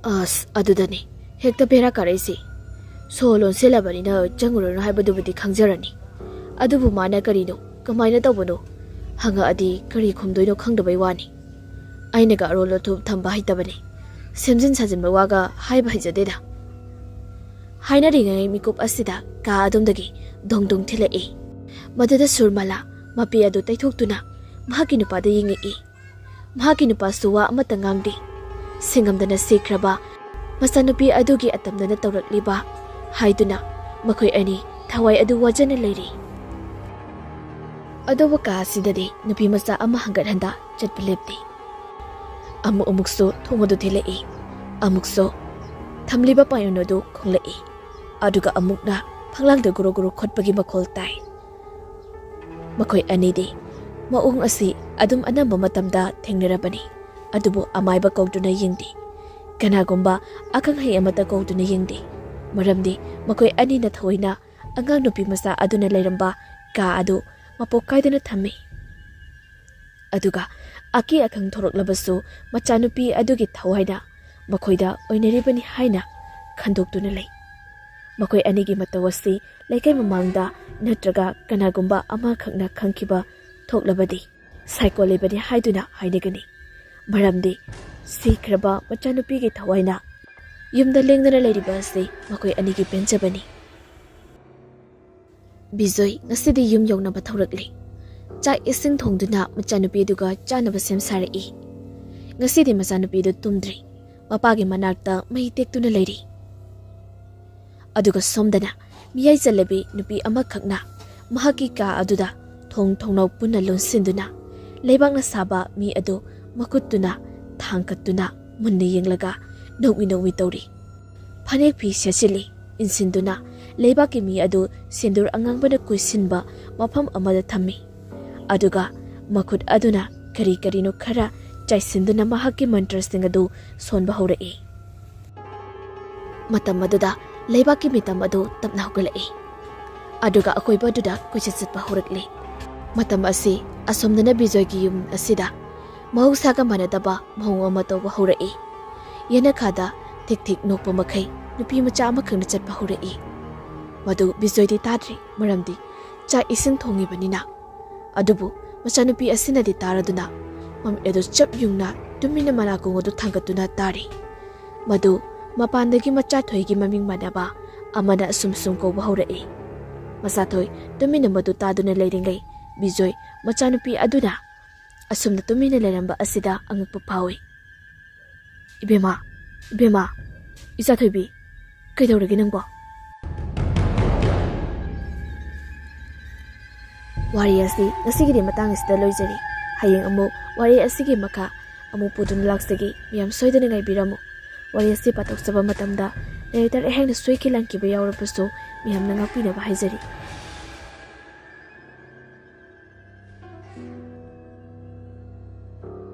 ꯑꯁ, ꯑꯗꯨꯗꯅꯤ ꯍꯦꯛꯇ ꯕꯦꯔꯥ ꯀꯥꯔꯛꯏꯁꯤ꯫ ꯁꯣ ꯂꯣꯟꯁꯤꯜꯂꯕꯅꯤꯅ ꯆꯪꯉꯨꯔꯅꯨ ꯍꯥꯏꯕꯗꯨꯕꯨꯗꯤ ꯈꯪꯖꯔꯅꯤ꯫ ꯑꯗꯨꯕꯨ ꯃꯥꯅ ꯀꯔꯤꯅꯣ, ꯀꯃꯥꯏꯅ ꯇꯧꯕꯅꯣ ꯍꯪꯉꯛꯑꯗꯤ ꯀꯔꯤ ꯈꯨꯝꯗꯣꯏꯅꯣ ꯈꯪꯗꯕꯩ ꯋꯥꯅꯤ꯫ ꯑꯩꯅꯒ ꯑꯔꯣꯜ ꯑꯊꯨꯞ ꯊꯝꯕ ꯍꯩꯇꯕꯅꯤ꯫ ꯁꯦꯝꯖꯤꯟ ꯁꯥꯖꯤꯟꯕ ꯋꯥꯒ ꯍꯥꯏꯕ ꯍꯩꯖꯗꯦꯗ꯫ ꯍꯥꯏꯅꯔꯤꯉꯩ ꯃꯤꯀꯨꯞ ꯑꯁꯤꯗ ꯀꯥ ꯑꯗꯣꯝꯗꯒꯤ ꯗꯣꯡ ꯗꯣꯡ ꯊꯤꯜꯂꯛꯏ꯫ ꯃꯗꯨꯗ ꯁꯨꯔꯃꯂꯥ ꯃꯄꯤ ꯑꯗꯨ ꯇꯩꯊꯣꯛꯇꯨꯅ ꯃꯍꯥꯛꯀꯤ ꯅꯨꯄꯥꯗ ꯌꯦꯡꯉꯛꯏ꯫ ꯃꯍꯥꯛꯀꯤ ꯅꯨꯄꯥꯁꯨ ꯋꯥ ꯑꯃꯠꯇ ꯉꯥꯡꯗꯦ꯫ ꯁꯤꯡꯉꯝꯗꯅ ꯁꯤꯈ꯭ꯔꯕ ꯃꯆꯥꯅꯨꯄꯤ ꯑꯗꯨꯒꯤ ꯑꯇꯝꯗꯅ ꯇꯧꯔꯛꯂꯤꯕ ꯍꯥꯏꯗꯨꯅ ꯃꯈꯣꯏ ꯑꯅꯤ ꯊꯋꯥꯏ ꯑꯗꯨ ꯋꯥꯖꯅ ꯂꯩꯔꯤ꯫ ꯑꯗꯨꯕꯨ ꯀꯥ ꯑꯁꯤꯗꯗꯤ ꯅꯨꯄꯤ ꯃꯆꯥ ꯑꯃ ꯍꯪꯒꯠ ꯍꯟꯗ ꯆꯠꯄ ꯂꯦꯞꯇꯦ꯫ ꯑꯃꯨꯛ ꯑꯃꯨꯛꯁꯨ ꯊꯣꯡ ꯑꯗꯨ ꯊꯤꯜꯂꯛꯏ, ꯑꯃꯨꯛꯁꯨ ꯊꯝꯂꯤꯕ ꯄꯥꯏꯌꯣꯟ ꯑꯗꯨ ꯈꯣꯡꯂꯛꯏ, ꯑꯗꯨꯒ ꯑꯃꯨꯛꯅ ꯐꯛꯂꯥꯡꯗ ꯒꯨꯔꯨ ꯒꯨꯔꯨ ꯈꯣꯠꯄꯒꯤ ꯃꯈꯣꯜ ꯇꯥꯏ꯫ ꯃꯈꯣꯏ ꯑꯅꯤꯗꯤ ꯃꯑꯣꯡ ꯑꯁꯤ ꯑꯗꯨꯝ ꯑꯅꯝꯕ ꯃꯇꯝꯗ ꯊꯦꯡꯅꯔꯕꯅꯤ, ꯑꯗꯨꯕꯨ ꯑꯃꯥꯏꯕ ꯀꯧꯗꯨꯅ ꯌꯦꯡꯗꯦ꯫ ꯀꯅꯥꯒꯨꯝꯕ ꯑꯈꯪ ꯑꯍꯩ ꯑꯃꯠꯇ ꯀꯧꯗꯨꯅ ꯌꯦꯡꯗꯦ, ꯃꯔꯝꯗꯤ ꯃꯈꯣꯏ ꯑꯅꯤꯅ ꯊꯑꯣꯏꯅ ꯑꯉꯥꯡ ꯅꯨꯄꯤ ꯃꯆꯥ ꯑꯗꯨꯅ ꯂꯩꯔꯝꯕ ꯀꯥ ꯑꯗꯨ ꯃꯄꯣꯛ ꯀꯥꯏꯗꯅ ꯊꯝꯃꯤ꯫ ꯑꯗꯨꯒ ꯑꯀꯤ ꯑꯈꯪ ꯊꯣꯔꯛꯂꯕꯁꯨ ꯃꯆꯥꯅꯨꯄꯤ ꯑꯗꯨꯒꯤ ꯊꯋꯥꯏꯅ ꯃꯈꯣꯏꯗ ꯑꯣꯏꯅꯔꯤꯕꯅꯤ ꯍꯥꯏꯅ ꯈꯟꯗꯣꯛꯇꯨꯅ ꯂꯩ꯫ ꯃꯈꯣꯏ ꯑꯅꯤꯒꯤ ꯃꯇꯧ ꯑꯁꯤ ꯂꯩꯀꯥꯏ ꯃꯃꯥꯡꯗ ꯅꯠꯇ꯭ꯔꯒ ꯀꯅꯥꯒꯨꯝꯕ ꯑꯃꯈꯛꯅ ꯈꯪꯈꯤꯕ ꯊꯣꯛꯂꯕꯗꯤ ꯁꯥꯏꯀꯣꯜ ꯂꯩꯕꯅꯤ ꯍꯥꯏꯗꯨꯅ ꯍꯥꯏꯅꯒꯅꯤ꯫ ꯃꯔꯝꯗꯤ ꯁꯤꯈ꯭ꯔꯕ ꯃꯆꯥꯅꯨꯄꯤꯒꯤ ꯊꯋꯥꯏꯅ ꯌꯨꯝꯗ ꯂꯦꯡꯗꯅ ꯂꯩꯔꯤꯕ ꯑꯁꯤ ꯃꯈꯣꯏ ꯑꯅꯤꯒꯤ ꯄꯦꯟꯖꯕꯅꯤ꯫ ꯕꯤꯖꯣꯏ ꯉꯁꯤꯗꯤ ꯌꯨꯝ ꯌꯧꯅꯕ ꯊꯧꯔꯛꯂꯤ꯫ ꯆꯥꯛ ꯏꯁꯤꯡ ꯊꯣꯡꯗꯨꯅ ꯃꯆꯥꯅꯨꯄꯤ ꯑꯗꯨꯒ ꯆꯥꯅꯕ ꯁꯦꯝ ꯁꯥꯔꯛꯏ꯫ ꯉꯁꯤꯗꯤ ꯃꯆꯥꯅꯨꯄꯤ ꯑꯗꯨ ꯇꯨꯝꯗ꯭ꯔꯤ꯫ ꯃꯄꯥꯒꯤ ꯃꯅꯥꯛꯇ ꯃꯩ ꯇꯦꯛꯇꯨꯅ ꯂꯩꯔꯤ꯫ ꯑꯗꯨꯒ ꯁꯣꯝꯗꯅ ꯃꯤꯌꯥꯏ ꯆꯜꯂꯕꯤ ꯅꯨꯄꯤ ꯑꯃꯈꯛꯅ ꯃꯍꯥꯛꯀꯤ ꯀꯥ ꯑꯗꯨꯗ ꯊꯣꯡ ꯊꯣꯡꯅꯥꯎ ꯄꯨꯟꯅ ꯂꯣꯟꯁꯤꯟꯗꯨꯅ ꯂꯩꯕꯥꯛꯅ ꯁꯥꯕ ꯃꯤ ꯑꯗꯨ ꯃꯈꯨꯠꯇꯨꯅ ꯊꯥꯡꯒꯠꯇꯨꯅ ꯃꯨꯟꯅ ꯌꯦꯡꯂꯒ ꯅꯣꯛꯃꯤ ꯅꯣꯛꯃꯤ ꯇꯧꯔꯤ꯫ ꯐꯅꯦꯛ ꯐꯤ ꯁꯦꯠꯆꯤꯜꯂꯤ, ꯏꯟꯁꯤꯟꯗꯨꯅ ꯂꯩꯕꯥꯛꯀꯤ ꯃꯤ ꯑꯗꯨ ꯁꯦꯟꯗꯨꯔ ꯑꯉꯥꯡꯕꯅ ꯀꯣꯏꯁꯤꯟꯕ ꯃꯐꯝ ꯑꯃꯗ ꯊꯝꯃꯤ꯫ ꯑꯗꯨꯒ ꯃꯈꯨꯠ ꯑꯗꯨꯅ ꯀꯔꯤ ꯀꯔꯤꯅꯣ ꯈꯔ ꯆꯥꯏꯁꯤꯟꯗꯨꯅ ꯃꯍꯥꯛꯀꯤ ꯃꯟꯇ꯭ꯔꯁꯤꯡ ꯑꯗꯨ ꯁꯣꯟꯕ ꯍꯧꯔꯛꯏ꯫ ꯃꯇꯝ ꯑꯗꯨꯗ ꯂꯩꯕꯥꯛꯀꯤ ꯃꯤꯇꯝ ꯑꯗꯨ ꯇꯞꯅ ꯍꯧꯒꯠꯂꯛꯏ꯫ ꯑꯗꯨꯒ ꯑꯀꯣꯏꯕ ꯑꯗꯨꯗ ꯀꯣꯏꯆꯠ ꯆꯠꯄ ꯍꯧꯔꯛꯂꯤ꯫ ꯃꯇꯝ ꯑꯁꯤ ꯑꯁꯣꯝꯗꯅ ꯕꯤꯖꯣꯏꯒꯤ ꯌꯨꯝ ꯑꯁꯤꯗ ꯃꯍꯧꯁꯥꯒ ꯃꯥꯟꯅꯗꯕ ꯃꯑꯣꯡ ꯑꯃ ꯇꯧꯕ ꯍꯧꯔꯛꯏ꯫ ꯌꯦꯅꯈꯥꯗ ꯊꯤꯛ ꯊꯤꯛ ꯅꯣꯛꯄ ꯃꯈꯩ ꯅꯨꯄꯤ ꯃꯆꯥ ꯑꯃꯈꯛꯅ ꯆꯠꯄ ꯍꯧꯔꯛꯏ꯫ ꯃꯗꯨ ꯕꯤꯖꯣꯏꯗꯤ ꯇꯥꯗ꯭ꯔꯤ, ꯃꯔꯝꯗꯤ ꯆꯥꯛ ꯏꯁꯤꯡ ꯊꯣꯡꯉꯤꯕꯅꯤꯅ꯫ ꯑꯗꯨꯕꯨ ꯃꯆꯥꯅꯨꯄꯤ ꯑꯁꯤꯅꯗꯤ ꯇꯥꯔꯗꯨꯅ ꯃꯃꯤꯠ ꯑꯗꯨ ꯆꯞ ꯌꯨꯡꯅ ꯇꯨꯃꯤꯟꯅ ꯃꯅꯥꯀꯣꯡ ꯑꯗꯨ ꯊꯥꯡꯒꯠꯇꯨꯅ ꯇꯥꯔꯤ꯫ ꯃꯗꯨ ꯃꯄꯥꯟꯗꯒꯤ ꯃꯆꯥꯊꯣꯏꯒꯤ ꯃꯃꯤꯡ ꯃꯥꯟꯅꯕ ꯑꯃꯅ ꯑꯁꯨꯝ ꯁꯨꯝ ꯀꯧꯕ ꯍꯧꯔꯛꯏ꯫ ꯃꯆꯥꯊꯣꯏ ꯇꯨꯃꯤꯟꯅ ꯃꯗꯨ ꯇꯥꯗꯨꯅ ꯂꯩꯔꯤꯉꯩ ꯕꯤꯖꯣꯏ ꯃꯆꯥꯅꯨꯄꯤ ꯑꯗꯨꯅ ꯑꯁꯨꯝꯅ ꯇꯨꯃꯤꯟꯅ ꯂꯩꯔꯝꯕ ꯑꯁꯤꯗ ꯑꯉꯛꯄ ꯐꯥꯎꯏ꯫ "ꯏꯕꯦꯝꯃ, ꯏꯕꯦꯝꯃ, ꯏꯆꯥꯊꯣꯏꯕꯤ, ꯀꯩꯗꯧꯔꯒꯦ ꯅꯪꯕꯣ?" ꯋꯥꯔꯤ ꯑꯁꯤ ꯉꯁꯤꯒꯤꯗꯤ ꯃꯇꯥꯡ ꯑꯁꯤꯗ ꯂꯣꯏꯖꯔꯤ꯫ ꯍꯌꯦꯡ ꯑꯃꯨꯛ ꯋꯥꯔꯤ ꯑꯁꯤꯒꯤ ꯃꯈꯥ ꯑꯃꯨꯛ ꯄꯨꯗꯨꯅ ꯂꯥꯛꯆꯒꯦ꯫ ꯃꯌꯥꯝ ꯁꯣꯏꯗꯅ ꯉꯥꯏꯕꯤꯔꯝꯃꯨ꯫ ꯋꯥꯔꯤ ꯑꯁꯤ ꯄꯥꯊꯣꯛꯆꯕ ꯃꯇꯝꯗ narrator ꯑꯩꯍꯥꯛꯅ ꯁꯣꯏꯈꯤ ꯂꯥꯟꯈꯤꯕ ꯌꯥꯎꯔꯕꯁꯨ ꯃꯌꯥꯝꯅ ꯉꯥꯛꯄꯤꯅꯕ ꯍꯥꯏꯖꯔꯤ꯫